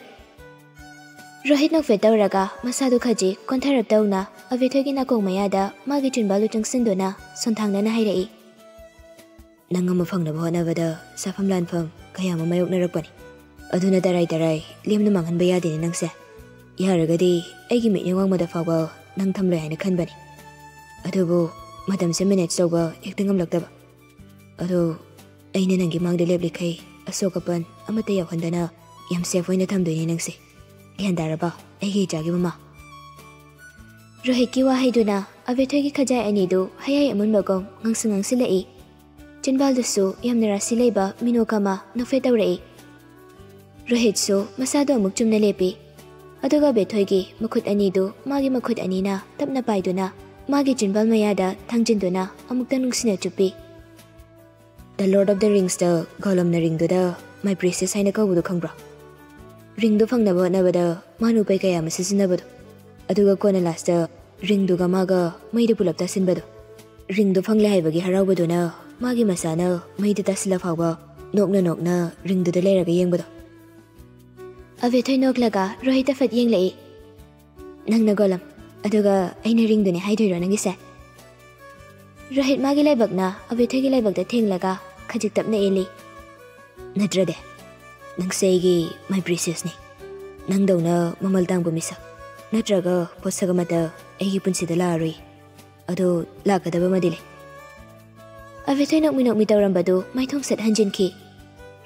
ꯔꯣꯍꯤꯠ ꯅꯣꯛꯐꯦꯠ ꯇꯧꯔꯒ ꯃꯁꯥꯗꯨ ꯈꯖꯤꯛ ꯀꯣꯟꯊꯔꯞ ꯇꯧꯅ ꯑꯕꯦꯊꯣꯏꯒꯤ ꯅꯥꯀꯣꯡ ꯃꯌꯥꯗ ꯃꯥꯒꯤ ꯆꯤꯟꯕꯥꯜꯗꯨ ꯆꯪꯁꯤꯟꯗꯨꯅ ꯁꯣꯟꯊꯥꯡꯅꯅ ꯍꯥꯏꯔꯛꯏ꯫ "ꯅꯪ ꯑꯃ ꯐꯪꯅꯕ ꯍꯣꯠꯅꯕꯗ ꯆꯥꯐꯝ ꯂꯥꯟꯐꯝ ꯀꯌꯥ ꯑꯃ ꯃꯥꯌꯣꯛꯅꯔꯛꯄꯅꯤ꯫ ꯑꯗꯨꯅ ꯇꯔꯥꯏ ꯇꯔꯥꯏ ꯂꯦꯝꯅ ꯃꯥꯡꯍꯟꯕ ꯌꯥꯗꯦꯅꯦ ꯅꯪꯁꯦ꯫ ꯌꯥꯔꯒꯗꯤ ꯑꯩꯒꯤ ꯃꯤꯠꯌꯦꯡ ꯋꯥꯡꯃꯗ ꯐꯥꯎꯕ ꯅꯪ ꯊꯝꯂꯣꯏ ꯍꯥꯏꯅ ꯈꯟꯕꯅꯤ꯫ ꯑꯗꯨꯕꯨ ꯃꯇꯝꯁꯦ ꯃꯦꯅꯦꯖ ꯇꯧꯕ ꯍꯦꯛꯇ ꯉꯝꯂꯛꯇꯕ꯫ ꯑꯗꯣ ꯑꯩꯅ ꯅꯪꯒꯤ ꯃꯥꯡꯗ ꯂꯦꯞꯂꯤꯈꯩ ꯑꯁꯣꯛ ꯑꯄꯟ ꯑꯃꯠꯇ ꯌꯥꯎꯍꯟꯗꯅ ꯌꯥꯝ ꯁꯦꯐ ꯑꯣꯏꯅ ꯊꯝꯗꯣꯏꯅꯦ ꯅꯪꯁꯦ꯫ ꯒ꯭ꯌꯥꯟ ꯇꯥꯔꯕ, ꯑꯩꯒꯤ ꯏꯆꯥꯒꯤ ꯃꯃꯥ?" ꯔꯣꯍꯤꯠꯀꯤ ꯋꯥꯍꯩꯗꯨꯅ ꯑꯕꯦꯊꯣꯏꯒꯤ ꯈꯖꯥꯏ ꯑꯅꯤꯗꯨ ꯍꯌꯥꯏ ꯑꯃꯨꯟꯕꯒꯨꯝ ꯉꯥꯡꯁꯪ ꯉꯥꯡꯁꯤꯜꯂꯛꯏ꯫ ꯆꯤꯟꯕꯥꯜꯗꯨꯁꯨ ꯌꯥꯝꯅ ꯔꯥꯁꯤ ꯂꯩꯕ ꯃꯤꯅꯣꯛ ꯑꯃ ꯅꯣꯛꯐꯦꯠ ꯇꯧꯔꯛꯏ꯫ ꯔꯣꯍꯤꯠꯁꯨ ꯃꯁꯥꯗꯨ ꯑꯃꯨꯛ ꯆꯨꯝꯅ ꯂꯦꯞꯄꯤ꯫ ꯑꯗꯨꯒ ꯑꯕꯦꯊꯣꯏꯒꯤ ꯃꯈꯨꯠ ꯑꯅꯤꯗꯨ ꯃꯥꯒꯤ ꯃꯈꯨꯠ ꯑꯅꯤꯅ ꯇꯞꯅ ꯄꯥꯏꯗꯨꯅ ꯃꯥꯒꯤ ꯆꯤꯟꯕꯥꯜ ꯃꯌꯥꯗ ꯊꯥꯡꯖꯤꯟꯗꯨꯅ ꯑꯃꯨꯛꯇ ꯅꯨꯡꯁꯤꯅ ꯆꯨꯞꯄꯤ꯫ "The Lord of the Ringsꯇ ꯒꯣꯂꯝꯅ ꯔꯤꯡꯗꯨꯗ My Precious ꯍꯥꯏꯅ ꯀꯧꯕꯗꯨ ꯈꯪꯕ꯭ꯔꯣ? ꯔꯤꯡꯗꯨ ꯐꯪꯅꯕ ꯍꯣꯠꯅꯕꯗ ꯃꯥꯅ ꯎꯄꯥꯏ ꯀꯌꯥ ꯑꯃ ꯁꯤꯖꯤꯟꯅꯕꯗꯣ꯫ ꯑꯗꯨꯒ ꯀꯣꯟꯅ ꯂꯥꯁꯇ ꯔꯤꯡꯗꯨꯒ ꯃꯥꯒ ꯃꯩꯗ ꯄꯨꯂꯞ ꯇꯥꯁꯤꯟꯕꯗꯣ꯫ ꯔꯤꯡꯗꯨ ꯐꯪꯂꯦ ꯍꯥꯏꯕꯒꯤ ꯍꯔꯥꯎꯕꯗꯨꯅ ꯃꯥꯒꯤ ꯃꯁꯥꯅ ꯃꯩꯗ ꯇꯥꯁꯤꯜꯂ ꯐꯥꯎꯕ ꯅꯣꯛꯅ ꯅꯣꯛꯅ ꯔꯤꯡꯗꯨꯗ ꯂꯩꯔꯒ ꯌꯦꯡꯕꯗꯣ꯫" ꯑꯕꯦꯊꯣꯏ ꯅꯣꯛꯂꯒ ꯔꯣꯍꯤꯠꯇ ꯐꯠ ꯌꯦꯡꯂꯛꯏ꯫ "ꯅꯪꯅ ꯒꯣꯂꯝ, ꯑꯗꯨꯒ ꯑꯩꯅ ꯔꯤꯡꯗꯨꯅꯦ ꯍꯥꯏꯗꯣꯏꯔꯣ ꯅꯪꯒꯤꯁꯦ?" ꯔꯣꯍꯤꯠ ꯃꯥꯒꯤ ꯂꯥꯏꯕꯛꯅ ꯑꯕꯦꯊꯣꯏꯒꯤ ꯂꯥꯏꯕꯛꯇ ꯊꯦꯡꯂꯒ ꯈꯖꯤꯛ ꯇꯞꯅ ꯏꯜꯂꯤ꯫ "ꯅꯠꯇ꯭ꯔꯗꯤ? ꯅꯪꯁꯦ ꯑꯩꯒꯤ My Preciousꯅꯤ꯫ ꯅꯪꯗꯧꯅ ꯃꯃꯜ ꯇꯥꯡꯕ ꯃꯤꯁꯛ ꯅꯠꯇ꯭ꯔꯒ ꯄꯣꯠꯁꯛ ꯑꯃꯠꯇ ꯑꯩꯒꯤ ꯄꯨꯟꯁꯤꯗ ꯂꯥꯛꯑꯔꯣꯏ꯫ ꯑꯗꯣ ꯂꯥꯛꯀꯗꯕ ꯑꯃꯗꯤ ꯂꯩ꯫" ꯑꯕꯦꯊꯣꯏ ꯅꯣꯛꯃꯤ ꯅꯣꯛꯃꯤ ꯇꯧꯔꯝꯕꯗꯨ ꯃꯥꯏꯊꯣꯡ ꯁꯠ ꯍꯟꯖꯤꯟꯈꯤ꯫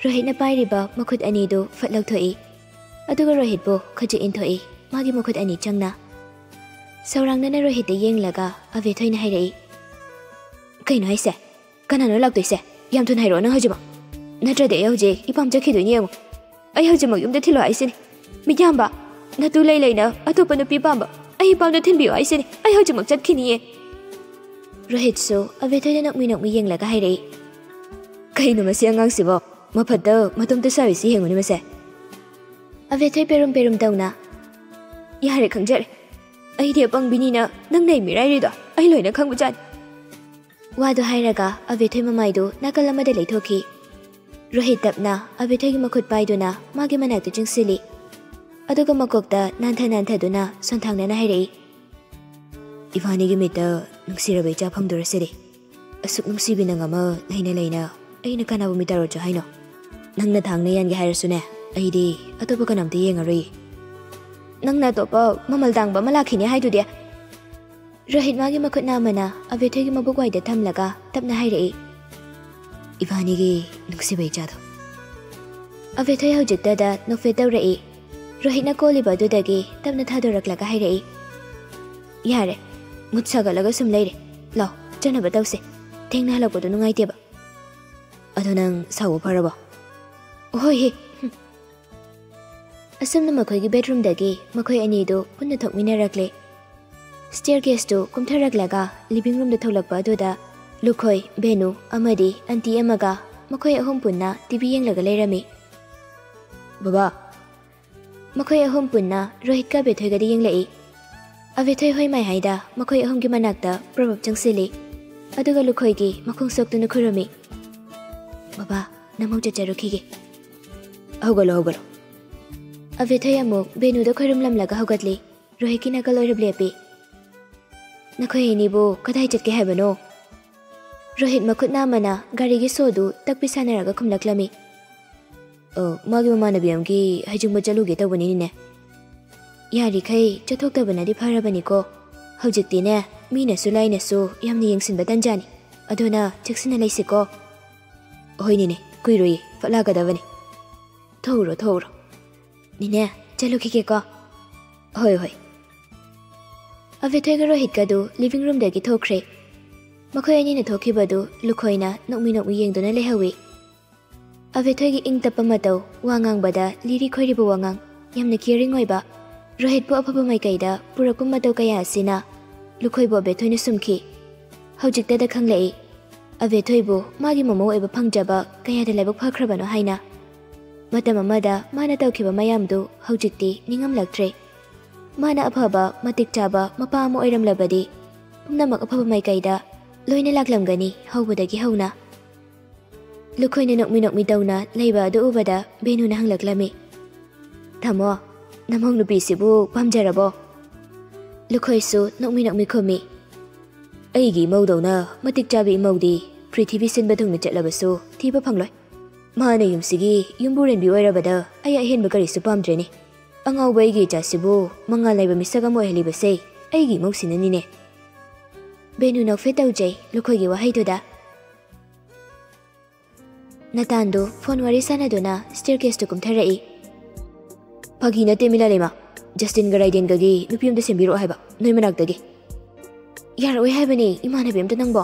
ꯔꯣꯍꯤꯠꯅ ꯄꯥꯏꯔꯤꯕ ꯃꯈꯨꯠ ꯑꯅꯤꯗꯨ ꯐꯠ ꯂꯧꯊꯣꯛꯏ꯫ ꯑꯗꯨꯒ ꯔꯣꯍꯤꯠꯄꯨ ꯈꯖꯤꯛ ꯏꯟꯊꯣꯛꯏ, ꯃꯥꯒꯤ ꯃꯈꯨꯠ ꯑꯅꯤ ꯆꯪꯅ꯫ ꯁꯧꯔꯥꯡꯅꯅ ꯔꯣꯍꯤꯠꯇ ꯌꯦꯡꯂꯒ ꯑꯕꯦꯊꯣꯏꯅ ꯍꯥꯏꯔꯛꯏ, "ꯀꯩꯅꯣ ꯍꯥꯏꯁꯦ? ꯀꯅꯥꯅꯣ ꯂꯥꯛꯇꯣꯏꯁꯦ? ꯌꯥꯝ ꯊꯨꯅ ꯍꯥꯏꯔꯛꯑꯣ ꯅꯪ ꯍꯧꯖꯤꯛꯃꯛ!" ꯅꯠꯇ꯭ꯔꯗꯤ ꯑꯩ ꯍꯧꯖꯤꯛ ꯏꯄꯥꯝ ꯆꯠꯈꯤꯗꯣꯏꯅꯤ ꯌꯦꯡꯉꯨ꯫ ꯑꯩ ꯍꯧꯖꯤꯛꯃꯛ ꯌꯨꯝꯗ ꯊꯤꯜꯂꯣ ꯍꯥꯏꯁꯤꯅꯤ꯫ ꯃꯤꯌꯥꯝꯕ, ꯅꯇꯨ ꯂꯩ ꯂꯩꯅ ꯑꯇꯣꯞꯄ ꯅꯨꯄꯤ ꯄꯥꯝꯕ ꯑꯩ ꯏꯄꯥꯝꯗ ꯊꯤꯟꯕꯤꯌꯣ ꯍꯥꯏꯁꯤꯅꯤ꯫ ꯑꯩ ꯍꯧꯖꯤꯛꯃꯛ ꯆꯠꯈꯤꯅꯤꯌꯦ꯫ ꯔꯣꯍꯤꯠꯁꯨ ꯑꯕꯦꯊꯣꯏꯗ ꯅꯣꯛꯃꯤ ꯅꯣꯛꯃꯤ ꯌꯦꯡꯂꯒ ꯍꯥꯏꯔꯛꯏ꯫ ꯀꯩꯅꯣ ꯃꯁꯤ ꯑꯉꯥꯡꯁꯤꯕꯣ? ꯃꯐꯠꯇ ꯃꯇꯣꯝꯇ ꯁꯥꯔꯤꯁꯤ ꯌꯦꯡꯉꯨꯅꯦ ꯃꯁꯦ꯫ ꯑꯕꯦꯊꯣꯏ ꯄꯦꯔꯨꯝ ꯄꯦꯔꯨꯝ ꯇꯧꯅ, "ꯌꯥꯔꯦ, ꯈꯪꯖꯔꯦ꯫ ꯑꯩꯗꯤ ꯑꯄꯪꯕꯤꯅꯤꯅ ꯅꯪꯅ ꯑꯩ ꯃꯤꯔꯥꯏꯔꯤꯗꯣ ꯑꯩ ꯂꯣꯏꯅ ꯈꯪꯕꯖꯥꯠꯅꯤ꯫" ꯋꯥꯗꯨ ꯍꯥꯏꯔꯒ ꯑꯕꯦꯊꯣꯏ ꯃꯃꯥꯏꯗꯨ ꯅꯥꯀꯜ ꯑꯃꯗ ꯂꯩꯊꯣꯛꯈꯤ꯫ ꯔꯣꯍꯤꯠ ꯇꯞꯅ ꯑꯕꯦꯊꯣꯏꯒꯤ ꯃꯈꯨꯠ ꯄꯥꯏꯗꯨꯅ ꯃꯥꯒꯤ ꯃꯅꯥꯛꯇ ꯆꯪꯁꯤꯜꯂꯤ꯫ ꯑꯗꯨꯒ ꯃꯀꯣꯛꯇ ꯅꯥꯟꯊ ꯅꯥꯟꯊꯗꯨꯅ ꯁꯣꯟꯊꯥꯡꯅꯅ ꯍꯥꯏꯔꯛꯏ꯫ "ꯏꯕꯥꯅꯤꯒꯤ ꯃꯤꯠꯇ ꯅꯨꯡꯁꯤꯔꯕ ꯏꯆꯥ ꯐꯪꯗꯣꯔꯁꯤꯗꯤ꯫ ꯑꯁꯨꯛ ꯅꯨꯡꯁꯤꯕꯤ ꯅꯪ ꯑꯃ ꯂꯩꯅ ꯂꯩꯅ ꯑꯩꯅ ꯀꯅꯥꯕꯨ ꯃꯤꯇꯥꯔꯣꯠꯁꯨ ꯍꯥꯏꯅꯣ? ꯅꯪꯅ ꯊꯥꯡꯅ ꯌꯥꯟꯒꯦ ꯍꯥꯏꯔꯁꯨꯅꯦ, ꯑꯩꯗꯤ ꯑꯇꯣꯞꯄ ꯀꯅꯥꯝꯇ ꯌꯦꯡꯉꯔꯣꯏ꯫" "ꯅꯪꯅ ꯑꯇꯣꯞꯄ ꯃꯃꯜ ꯇꯥꯡꯕ ꯑꯃ ꯂꯥꯛꯈꯤꯅꯤ ꯍꯥꯏꯗꯨꯗꯤ?" ꯔꯣꯍꯤꯠ ꯃꯥꯒꯤ ꯃꯈꯨꯠ ꯅꯥꯝꯃꯅ ꯑꯕꯦꯊꯣꯏꯒꯤ ꯃꯕꯨꯛ ꯋꯥꯏꯗ ꯊꯝꯂꯒ ꯇꯞꯅ ꯍꯥꯏꯔꯛꯏ꯫ "ꯏꯕꯥꯅꯤꯒꯤ ꯅꯨꯡꯁꯤꯕ ꯏꯆꯥꯗꯣ꯫" ꯑꯕꯦꯊꯣꯏ ꯍꯧꯖꯤꯛꯇꯗ ꯅꯣꯛꯐꯦꯠ ꯇꯧꯔꯛꯏ꯫ ꯔꯣꯍꯤꯠꯅ ꯀꯣꯜꯂꯤꯕ ꯑꯗꯨꯗꯒꯤ ꯇꯞꯅ ꯊꯥꯗꯣꯔꯛꯂꯒ ꯍꯥꯏꯔꯛꯏ꯫ "ꯌꯥꯔꯦ, ꯃꯨꯠ ꯁꯥꯒꯠꯂꯒ ꯁꯨꯝ ꯂꯩꯔꯦ꯫ ꯂꯥꯎ, ꯆꯠꯅꯕ ꯇꯧꯁꯦ꯫ ꯊꯦꯡꯅ ꯍꯜꯂꯛꯄꯗꯣ ꯅꯨꯡꯉꯥꯏꯇꯦꯕ꯫ ꯑꯗꯣ ꯅꯪ ꯁꯥꯎꯕ ꯐꯔꯕꯣ?" "ꯍꯣꯏ ꯍꯦ꯫" ꯑꯁꯨꯝꯅ ꯃꯈꯣꯏꯒꯤ ꯕꯦꯗꯔꯨꯝꯗꯒꯤ ꯃꯈꯣꯏ ꯑꯅꯤꯗꯨ ꯄꯨꯟꯅ ꯊꯣꯛꯃꯤꯟꯅꯔꯛꯂꯦ꯫ ꯁ꯭ꯇꯦꯌꯔ ꯀꯦꯁꯇꯨ ꯀꯨꯝꯊꯔꯛꯂꯒ ꯂꯤꯚꯤꯡ ꯔꯨꯝꯗ ꯊꯣꯛꯂꯛꯄ ꯑꯗꯨꯗ ꯂꯨꯈꯣꯏ, ꯕꯦꯅꯨ ꯑꯃꯗꯤ ꯑꯟꯇꯤ ꯑꯃꯒ ꯃꯈꯣꯏ ꯑꯍꯨꯝ ꯄꯨꯟꯅ ꯇꯤ ꯚꯤ ꯌꯦꯡꯂꯒ ꯂꯩꯔꯝꯃꯤ꯫ "ꯕꯕꯥ!" ꯃꯈꯣꯏ ꯑꯍꯨꯝ ꯄꯨꯟꯅ ꯔꯣꯍꯤꯠꯀ ꯑꯕꯦꯊꯣꯏꯒꯗ ꯌꯦꯡꯂꯛꯏ꯫ ꯑꯕꯦꯊꯣꯏ ꯍꯣꯏ ꯃꯥꯏ ꯍꯥꯏꯗ ꯃꯈꯣꯏ ꯑꯍꯨꯝꯒꯤ ꯃꯅꯥꯛꯇ ꯄ꯭ꯔꯣꯚꯞ ꯆꯪꯁꯤꯜꯂꯤ꯫ ꯑꯗꯨꯒ ꯂꯨꯈꯣꯏꯒꯤ ꯃꯈꯣꯡ ꯁꯣꯛꯇꯨꯅ ꯈꯨꯔꯨꯝꯃꯤ꯫ "ꯕꯕꯥ, ꯅꯃꯧ ꯆꯠꯆꯔꯨꯈꯤꯒꯦ꯫" "ꯍꯧꯒꯠꯂꯣ, ꯍꯧꯒꯠꯂꯣ꯫" ꯑꯕꯦꯊꯣꯏ ꯑꯃꯨꯛ ꯕꯦꯅꯨꯗ ꯈꯨꯔꯨꯝꯂꯝꯂꯒ ꯍꯧꯒꯠꯂꯤ꯫ ꯔꯣꯍꯤꯠꯀꯤ ꯅꯥꯀꯜ ꯑꯣꯏꯔꯞ ꯂꯦꯞꯄꯤ꯫ "ꯅꯈꯣꯏ ꯑꯅꯤꯕꯨ ꯀꯗꯥꯏ ꯆꯠꯀꯦ ꯍꯥꯏꯕꯅꯣ?" ꯔꯣꯍꯤꯠ ꯃꯈꯨꯠ ꯅꯥꯝꯃꯅ ꯒꯥꯔꯤꯒꯤ ꯁꯣꯗꯨ ꯇꯛꯄꯤ ꯁꯥꯟꯅꯔꯒ ꯈꯨꯝꯂꯛꯂꯝꯃꯤ꯫ "ꯑ, ꯃꯥꯒꯤ ꯃꯃꯥꯟꯅꯕꯤ ꯑꯃꯒꯤ ꯍꯩꯖꯤꯡꯕ ꯆꯠꯂꯨꯒꯦ ꯇꯧꯕꯅꯤꯅꯦ꯫ ꯌꯥꯔꯤꯈꯩ ꯆꯠꯊꯣꯛꯇꯕꯅꯗꯤ ꯐꯔꯕꯅꯤꯀꯣ꯫ ꯍꯧꯖꯤꯛꯇꯤꯅꯦ, ꯃꯤꯅꯁꯨ ꯂꯥꯏꯅꯁꯨ ꯌꯥꯝꯅ ꯌꯦꯡꯁꯤꯟꯕ ꯇꯟꯖꯥꯅꯤ꯫ ꯑꯗꯨꯅ ꯆꯦꯛꯁꯤꯟꯅ ꯂꯩꯁꯤꯀꯣ꯫" "ꯍꯣꯏꯅꯤꯅꯦ, ꯀꯨꯏꯔꯣꯏꯌꯦ, ꯐꯠ ꯂꯥꯛꯀꯗꯕꯅꯤ꯫ ꯊꯣꯛꯎꯔꯣ, ꯊꯣꯛꯎꯔꯣ꯫ ꯅꯤꯅꯦ, ꯆꯠꯂꯨꯈꯤꯒꯦꯀꯣ꯫" "ꯍꯣꯏ, ꯍꯣꯏ꯫" ꯑꯕꯦꯊꯣꯏꯒ ꯔꯣꯍꯤꯠꯀꯗꯨ ꯂꯤꯚꯤꯡ ꯔꯨꯝꯗꯒꯤ ꯊꯣꯛꯈ꯭ꯔꯦ꯫ ꯃꯈꯣꯏ ꯑꯅꯤꯅ ꯊꯣꯛꯈꯤꯕꯗꯨ ꯂꯨꯈꯣꯏꯅ ꯅꯣꯛꯃꯤ ꯅꯣꯛꯃꯤ ꯌꯦꯡꯗꯨꯅ ꯂꯩꯍꯧꯏ꯫ ꯑꯕꯦꯊꯣꯏꯒꯤ ꯏꯪ ꯇꯞꯄ ꯃꯇꯧ, ꯋꯥ ꯉꯥꯡꯕꯗ ꯂꯤꯔꯤ ꯈꯣꯏꯔꯤꯕ ꯋꯥꯉꯥꯡ, ꯌꯥꯝꯅ caring ꯑꯣꯏꯕ, ꯔꯣꯍꯤꯠꯄꯨ ꯑꯐꯕ ꯃꯥꯏꯀꯩꯗ ꯄꯨꯔꯛꯄ ꯃꯇꯧ ꯀꯌꯥ ꯑꯁꯤꯅ ꯂꯨꯈꯣꯏꯕꯨ ꯑꯕꯦꯊꯣꯏꯅ ꯁꯨꯝꯈꯤ꯫ ꯍꯧꯖꯤꯛꯇꯗ ꯈꯪꯂꯛꯏ, ꯑꯕꯦꯊꯣꯏꯕꯨ ꯃꯥꯒꯤ ꯃꯃꯧ ꯑꯣꯏꯕ ꯐꯪꯖꯕ ꯀꯌꯥꯗ ꯂꯥꯏꯕꯛ ꯐꯈ꯭ꯔꯕꯅꯣ ꯍꯥꯏꯅ꯫ ꯃꯇꯝ ꯑꯃꯗ ꯃꯥꯅ ꯇꯧꯈꯤꯕ ꯃꯌꯥꯝꯗꯨ ꯍꯧꯖꯤꯛꯇꯤ ꯅꯤꯡꯉꯝꯂꯛꯇ꯭ꯔꯦ꯫ ꯃꯥꯅ ꯑꯐꯕ, ꯃꯇꯤꯛ ꯆꯥꯕ ꯃꯄꯥ ꯑꯃ ꯑꯣꯏꯔꯝꯂꯕꯗꯤ ꯄꯨꯝꯅꯃꯛ ꯑꯐꯕ ꯃꯥꯏꯀꯩꯗ ꯂꯣꯏꯅ ꯂꯥꯛꯂꯝꯒꯅꯤ, ꯍꯧꯕꯗꯒꯤ ꯍꯧꯅ꯫ ꯂꯨꯈꯣꯏꯅ ꯅꯣꯛꯃꯤ ꯅꯣꯛꯃꯤ ꯇꯧꯅ ꯂꯩꯕ ꯑꯗꯨ ꯎꯕꯗ ꯕꯦꯅꯨꯅ ꯍꯪꯂꯛꯂꯝꯃꯤ, "ꯇꯥꯃꯣ, ꯅꯃꯧ ꯅꯨꯄꯤꯁꯤꯕꯨ ꯄꯥꯝꯖꯔꯕꯣ?" ꯂꯨꯈꯣꯏꯁꯨ ꯅꯣꯛꯃꯤ ꯅꯣꯛꯃꯤ ꯈꯨꯝꯃꯤ, "ꯑꯩꯒꯤ ꯏꯃꯧꯗꯧꯅ ꯃꯇꯤꯛ ꯆꯥꯕꯤ ꯏꯃꯧꯗꯤ ꯄ꯭ꯔꯤꯊꯤꯕꯤ ꯁꯤꯟꯕ ꯊꯨꯡꯅ ꯆꯠꯂꯕꯁꯨ ꯊꯤꯕ ꯐꯪꯂꯣꯏ꯫ ꯃꯍꯥꯛꯅ ꯌꯨꯝꯁꯤꯒꯤ ꯌꯨꯝꯕꯨꯔꯦꯟꯕꯤ ꯑꯣꯏꯔꯕꯗ ꯑꯩ ꯑꯍꯦꯟꯕ ꯀꯔꯤꯁꯨ ꯄꯥꯝꯗ꯭ꯔꯦꯅꯦ꯫ ꯑꯉꯥꯎꯕ ꯑꯩꯒꯤ ꯏꯆꯥꯁꯤꯕꯨ ꯃꯉꯥꯜ ꯂꯩꯕ ꯃꯤꯁꯛ ꯑꯃ ꯑꯣꯏꯍꯜꯂꯤꯕꯁꯦ ꯑꯩꯒꯤ ꯏꯃꯧꯁꯤꯅꯅꯤꯅꯦ꯫" ꯕꯦꯅꯨ ꯅꯣꯛꯐꯦꯠ ꯇꯧꯖꯩ ꯂꯨꯈꯣꯏꯒꯤ ꯋꯥꯍꯩꯗꯨꯗ꯫ ꯅꯇꯥꯟꯗꯨ ꯐꯣꯟ ꯋꯥꯔꯤ ꯁꯥꯟꯅꯗꯨꯅ staircase ꯇꯨ ꯀꯨꯝꯊꯔꯛꯏ꯫ "ꯐꯥꯒꯤ ꯅꯠꯇꯦ ꯃꯤꯂꯥꯂꯤꯃꯥ, ꯖꯁꯇꯤꯟꯒ ꯔꯥꯏꯗꯦꯟꯒꯒꯤ ꯅꯨꯄꯤ ꯑꯝꯇ ꯁꯦꯝꯕꯤꯔꯛꯑꯣ ꯍꯥꯏꯕ ꯅꯣꯏ ꯃꯅꯥꯛꯇꯒꯤ꯫" "ꯌꯥꯔꯛꯑꯣꯏ ꯍꯥꯏꯕꯅꯤ ꯏꯃꯥꯟꯅꯕꯤ ꯑꯝꯇ ꯅꯪꯕꯣ꯫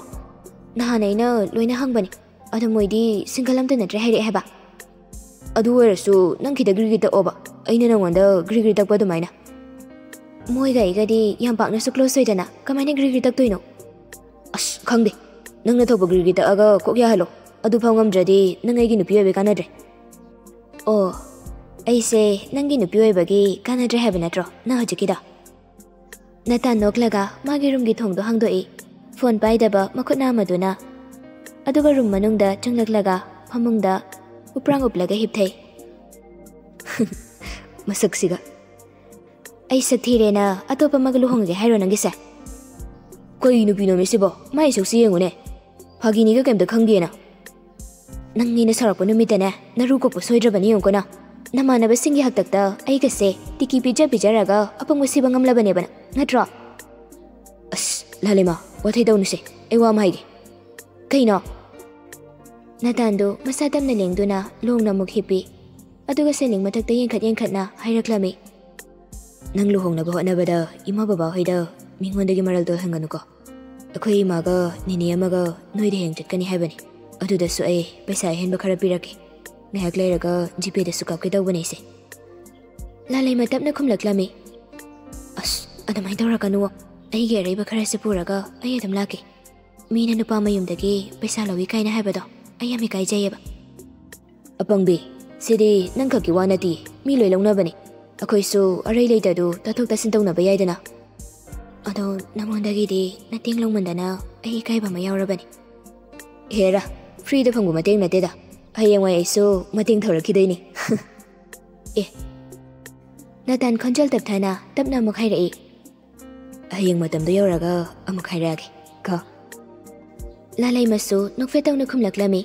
ꯅꯍꯥꯟ ꯑꯩꯅ ꯂꯣꯏꯅ ꯍꯪꯕꯅꯤ, ꯑꯗꯣ ꯃꯣꯏꯗꯤ single ꯑꯝꯇ ꯅꯠꯇ꯭ꯔꯦ ꯍꯥꯏꯔꯛꯑꯦ ꯍꯥꯏꯕ꯫" "ꯑꯗꯨ ꯑꯣꯏꯔꯁꯨ ꯅꯪ ꯈꯤꯇ ꯒ꯭ꯔꯤꯒ꯭ꯔꯤ ꯇꯛꯑꯣꯕ, ꯑꯩꯅ ꯅꯪꯉꯣꯟꯗ ꯒ꯭ꯔꯤꯒ꯭ꯔꯤ ꯇꯛꯄ ꯑꯗꯨꯃꯥꯏꯅ꯫" "ꯃꯣꯏꯒ ꯑꯩꯒꯗꯤ ꯌꯥꯝ ꯄꯥꯛꯅꯁꯨ close ꯑꯣꯏꯗꯅ ꯀꯃꯥꯏꯅ ꯒ꯭ꯔꯤꯒ꯭ꯔꯤ ꯇꯛꯇꯣꯏꯅꯣ?" "ꯑꯁ, ꯈꯪꯗꯦ꯫ ꯅꯪꯅ ꯊꯣꯛꯄ ꯒ꯭ꯔꯤꯒ꯭ꯔꯤ ꯇꯛꯑꯒ ꯀꯣꯛ ꯌꯥꯍꯜꯂꯣ꯫ ꯑꯗꯨꯐꯥꯎ ꯉꯝꯗ꯭ꯔꯗꯤ ꯅꯪ ꯑꯩꯒꯤ ꯅꯨꯄꯤ ꯑꯣꯏꯕꯩ ꯀꯥꯟꯅꯗ꯭ꯔꯦ꯫" "ꯑꯣ, ꯑꯩꯁꯦ ꯅꯪꯒꯤ ꯅꯨꯄꯤ ꯑꯣꯏꯕꯒꯤ ꯀꯥꯟꯅꯗ꯭ꯔꯦ ꯍꯥꯏꯕ ꯅꯠꯇ꯭ꯔꯣ ꯅꯪ ꯍꯧꯖꯤꯛꯀꯤꯗꯣ?" ꯅꯇꯥꯟ ꯅꯣꯛꯂꯒ ꯃꯥꯒꯤ ꯔꯨꯝꯒꯤ ꯊꯣꯡꯗꯣ ꯍꯥꯡꯗꯣꯛꯏ꯫ ꯐꯣꯟ ꯄꯥꯏꯗꯕ ꯃꯈꯨꯠ ꯅꯥꯝꯃꯗꯨꯅ꯫ ꯑꯗꯨꯒ ꯔꯨꯝ ꯃꯅꯨꯡꯗ ꯆꯪꯂꯛꯂꯒ ꯐꯃꯨꯡꯗ ꯎꯄ꯭ꯔꯥꯡ ꯎꯞꯂꯒ ꯍꯤꯞꯊꯩ꯫ ꯃꯁꯛꯁꯤꯒ꯫ "ꯑꯩ ꯁꯛ ꯊꯤꯔꯦꯅ ꯑꯇꯣꯞꯄ ꯑꯃꯒ ꯂꯨꯍꯣꯡꯉꯒꯦ ꯍꯥꯏꯔꯣ ꯅꯪꯒꯤꯁꯦ?" "ꯀꯩ ꯅꯨꯄꯤꯅꯣ ꯃꯤꯁꯤꯕꯣ? ꯃꯥꯏ ꯁꯛꯁꯤ ꯌꯦꯡꯉꯨꯅꯦ꯫ ꯐꯥꯒꯤꯅꯤꯒ ꯀꯩꯝꯇ ꯈꯪꯗꯦꯅ꯫ ꯅꯪ ꯑꯩꯅ ꯁꯥꯎꯔꯛꯄ ꯅꯨꯃꯤꯠꯇꯅꯦ ꯅꯔꯨ ꯀꯣꯛꯄ ꯁꯣꯏꯗ꯭ꯔꯕꯅꯤ ꯌꯦꯡꯉꯨꯀꯣ ꯅꯪ꯫ ꯅꯃꯥꯟꯅꯕꯁꯤꯡꯒꯤ ꯍꯥꯛꯇꯛꯇ ꯑꯩꯒꯁꯦ ꯇꯤꯀꯤ ꯄꯤꯖ ꯄꯤꯖꯔꯒ ꯑꯄꯪꯕ ꯁꯤꯕ ꯉꯝꯂꯕꯅꯦꯕ ꯅꯪ, ꯅꯠꯇ꯭ꯔꯣ?" "ꯑꯁ, ꯂꯥꯂꯤꯃꯥ, ꯋꯥꯊꯩ ꯇꯧꯅꯨꯁꯦ꯫ ꯑꯩ ꯋꯥ ꯑꯃ ꯍꯥꯏꯒꯦ꯫" "ꯀꯩꯅꯣ?" ꯅꯇꯥꯟꯗꯨ ꯃꯁꯥ ꯇꯝꯅ ꯂꯦꯡꯗꯨꯅ ꯂꯣꯡꯅ ꯑꯃꯨꯛ ꯍꯤꯞꯄꯤ꯫ ꯑꯗꯨꯒ ceiling ꯃꯊꯛꯇ ꯌꯦꯡꯈꯠ ꯌꯦꯡꯈꯠꯅ ꯍꯥꯏꯔꯛꯂꯝꯃꯤ꯫ "ꯅꯪ ꯂꯨꯍꯣꯡꯅꯕ ꯍꯣꯠꯅꯕꯗ ꯏꯃꯥ ꯕꯕꯥ ꯍꯣꯏꯗ ꯃꯤꯉꯣꯟꯗꯒꯤ ꯃꯔꯜ ꯇꯣꯜꯍꯟꯒꯅꯨꯀꯣ꯫ ꯑꯩꯈꯣꯏ ꯏꯃꯥꯒ ꯅꯤꯅꯦ ꯑꯃꯒ ꯅꯣꯏꯗ ꯍꯌꯦꯡ ꯆꯠꯀꯅꯤ ꯍꯥꯏꯕꯅꯤ꯫ ꯑꯗꯨꯗꯁꯨ ꯑꯩ ꯄꯩꯁꯥ ꯑꯍꯦꯟꯕ ꯈꯔ ꯄꯤꯔꯛꯀꯦ꯫ ꯉꯥꯏꯍꯥꯛ ꯂꯩꯔꯒ ꯖꯤꯄꯦꯗꯁꯨ ꯀꯥꯞꯀꯦ ꯇꯧꯕꯅꯦ ꯑꯩꯁꯦ꯫ ꯂꯥꯂꯩꯃ ꯇꯞꯅ ꯈꯨꯝꯂꯛꯂꯝꯃꯤ꯫ "ꯑꯁ, ꯑꯗꯨꯃꯥꯏꯅ ꯇꯧꯔꯛꯀꯅꯨ꯫ ꯑꯩꯒꯤ ꯑꯔꯩꯕ ꯈꯔꯁꯦ ꯄꯨꯔꯒ ꯑꯩ ꯑꯗꯨꯝ ꯂꯥꯛꯀꯦ꯫ ꯃꯤꯅ ꯅꯨꯄꯥ ꯃꯌꯨꯝꯗꯒꯤ ꯄꯩꯁꯥ ꯂꯧꯏ ꯀꯥꯏꯅ ꯍꯥꯏꯕꯗꯣ ꯑꯩ ꯌꯥꯝ ꯏꯀꯥꯏꯖꯩꯌꯦꯕ꯫" "ꯑꯄꯪꯕꯤ, ꯁꯤꯗꯤ ꯅꯪ ꯈꯛꯀꯤ ꯋꯥ ꯅꯠꯇꯦ, ꯃꯤ ꯂꯣꯏ ꯂꯧꯅꯕꯅꯤ꯫ ꯑꯩꯈꯣꯏꯁꯨ ꯑꯔꯩ ꯂꯩꯇꯗꯨ ꯇꯥꯊꯣꯛ ꯇꯥꯁꯤꯟ ꯇꯧꯅꯕ ꯌꯥꯏꯗꯅ꯫ ꯑꯗꯣ ꯅꯉꯣꯟꯗꯒꯤꯗꯤ ꯃꯇꯦꯡ ꯂꯧꯃꯟꯗꯅ ꯑꯩ ꯏꯀꯥꯏꯕ ꯑꯃ ꯌꯥꯎꯔꯕꯅꯤ꯫" "ꯍꯦꯔꯥ, ꯐ꯭ꯔꯤꯗ ꯐꯪꯕ ꯃꯇꯦꯡ ꯅꯠꯇꯦꯗ꯫ ꯍꯌꯦꯡꯋꯥꯏ ꯑꯩꯁꯨ ꯃꯇꯦꯡ ꯊꯧꯔꯛꯈꯤꯗꯣꯏꯅꯤ꯫" "ꯑꯦ꯫" ꯅꯇꯥꯟ ꯈꯣꯟꯖꯦꯜ ꯇꯞꯊꯅ ꯇꯞꯅ ꯑꯃꯨꯛ ꯍꯥꯏꯔꯛꯏ꯫ "ꯍꯌꯦꯡ ꯃꯇꯝꯗꯣ ꯌꯧꯔꯒ ꯑꯃꯨꯛ ꯍꯥꯏꯔꯛꯑꯒꯦ ꯀꯣ꯫" ꯂꯥꯂꯩꯃꯁꯨ ꯅꯣꯛꯐꯦꯠ ꯇꯧꯅ ꯈꯨꯝꯂꯛꯂꯝꯃꯤ꯫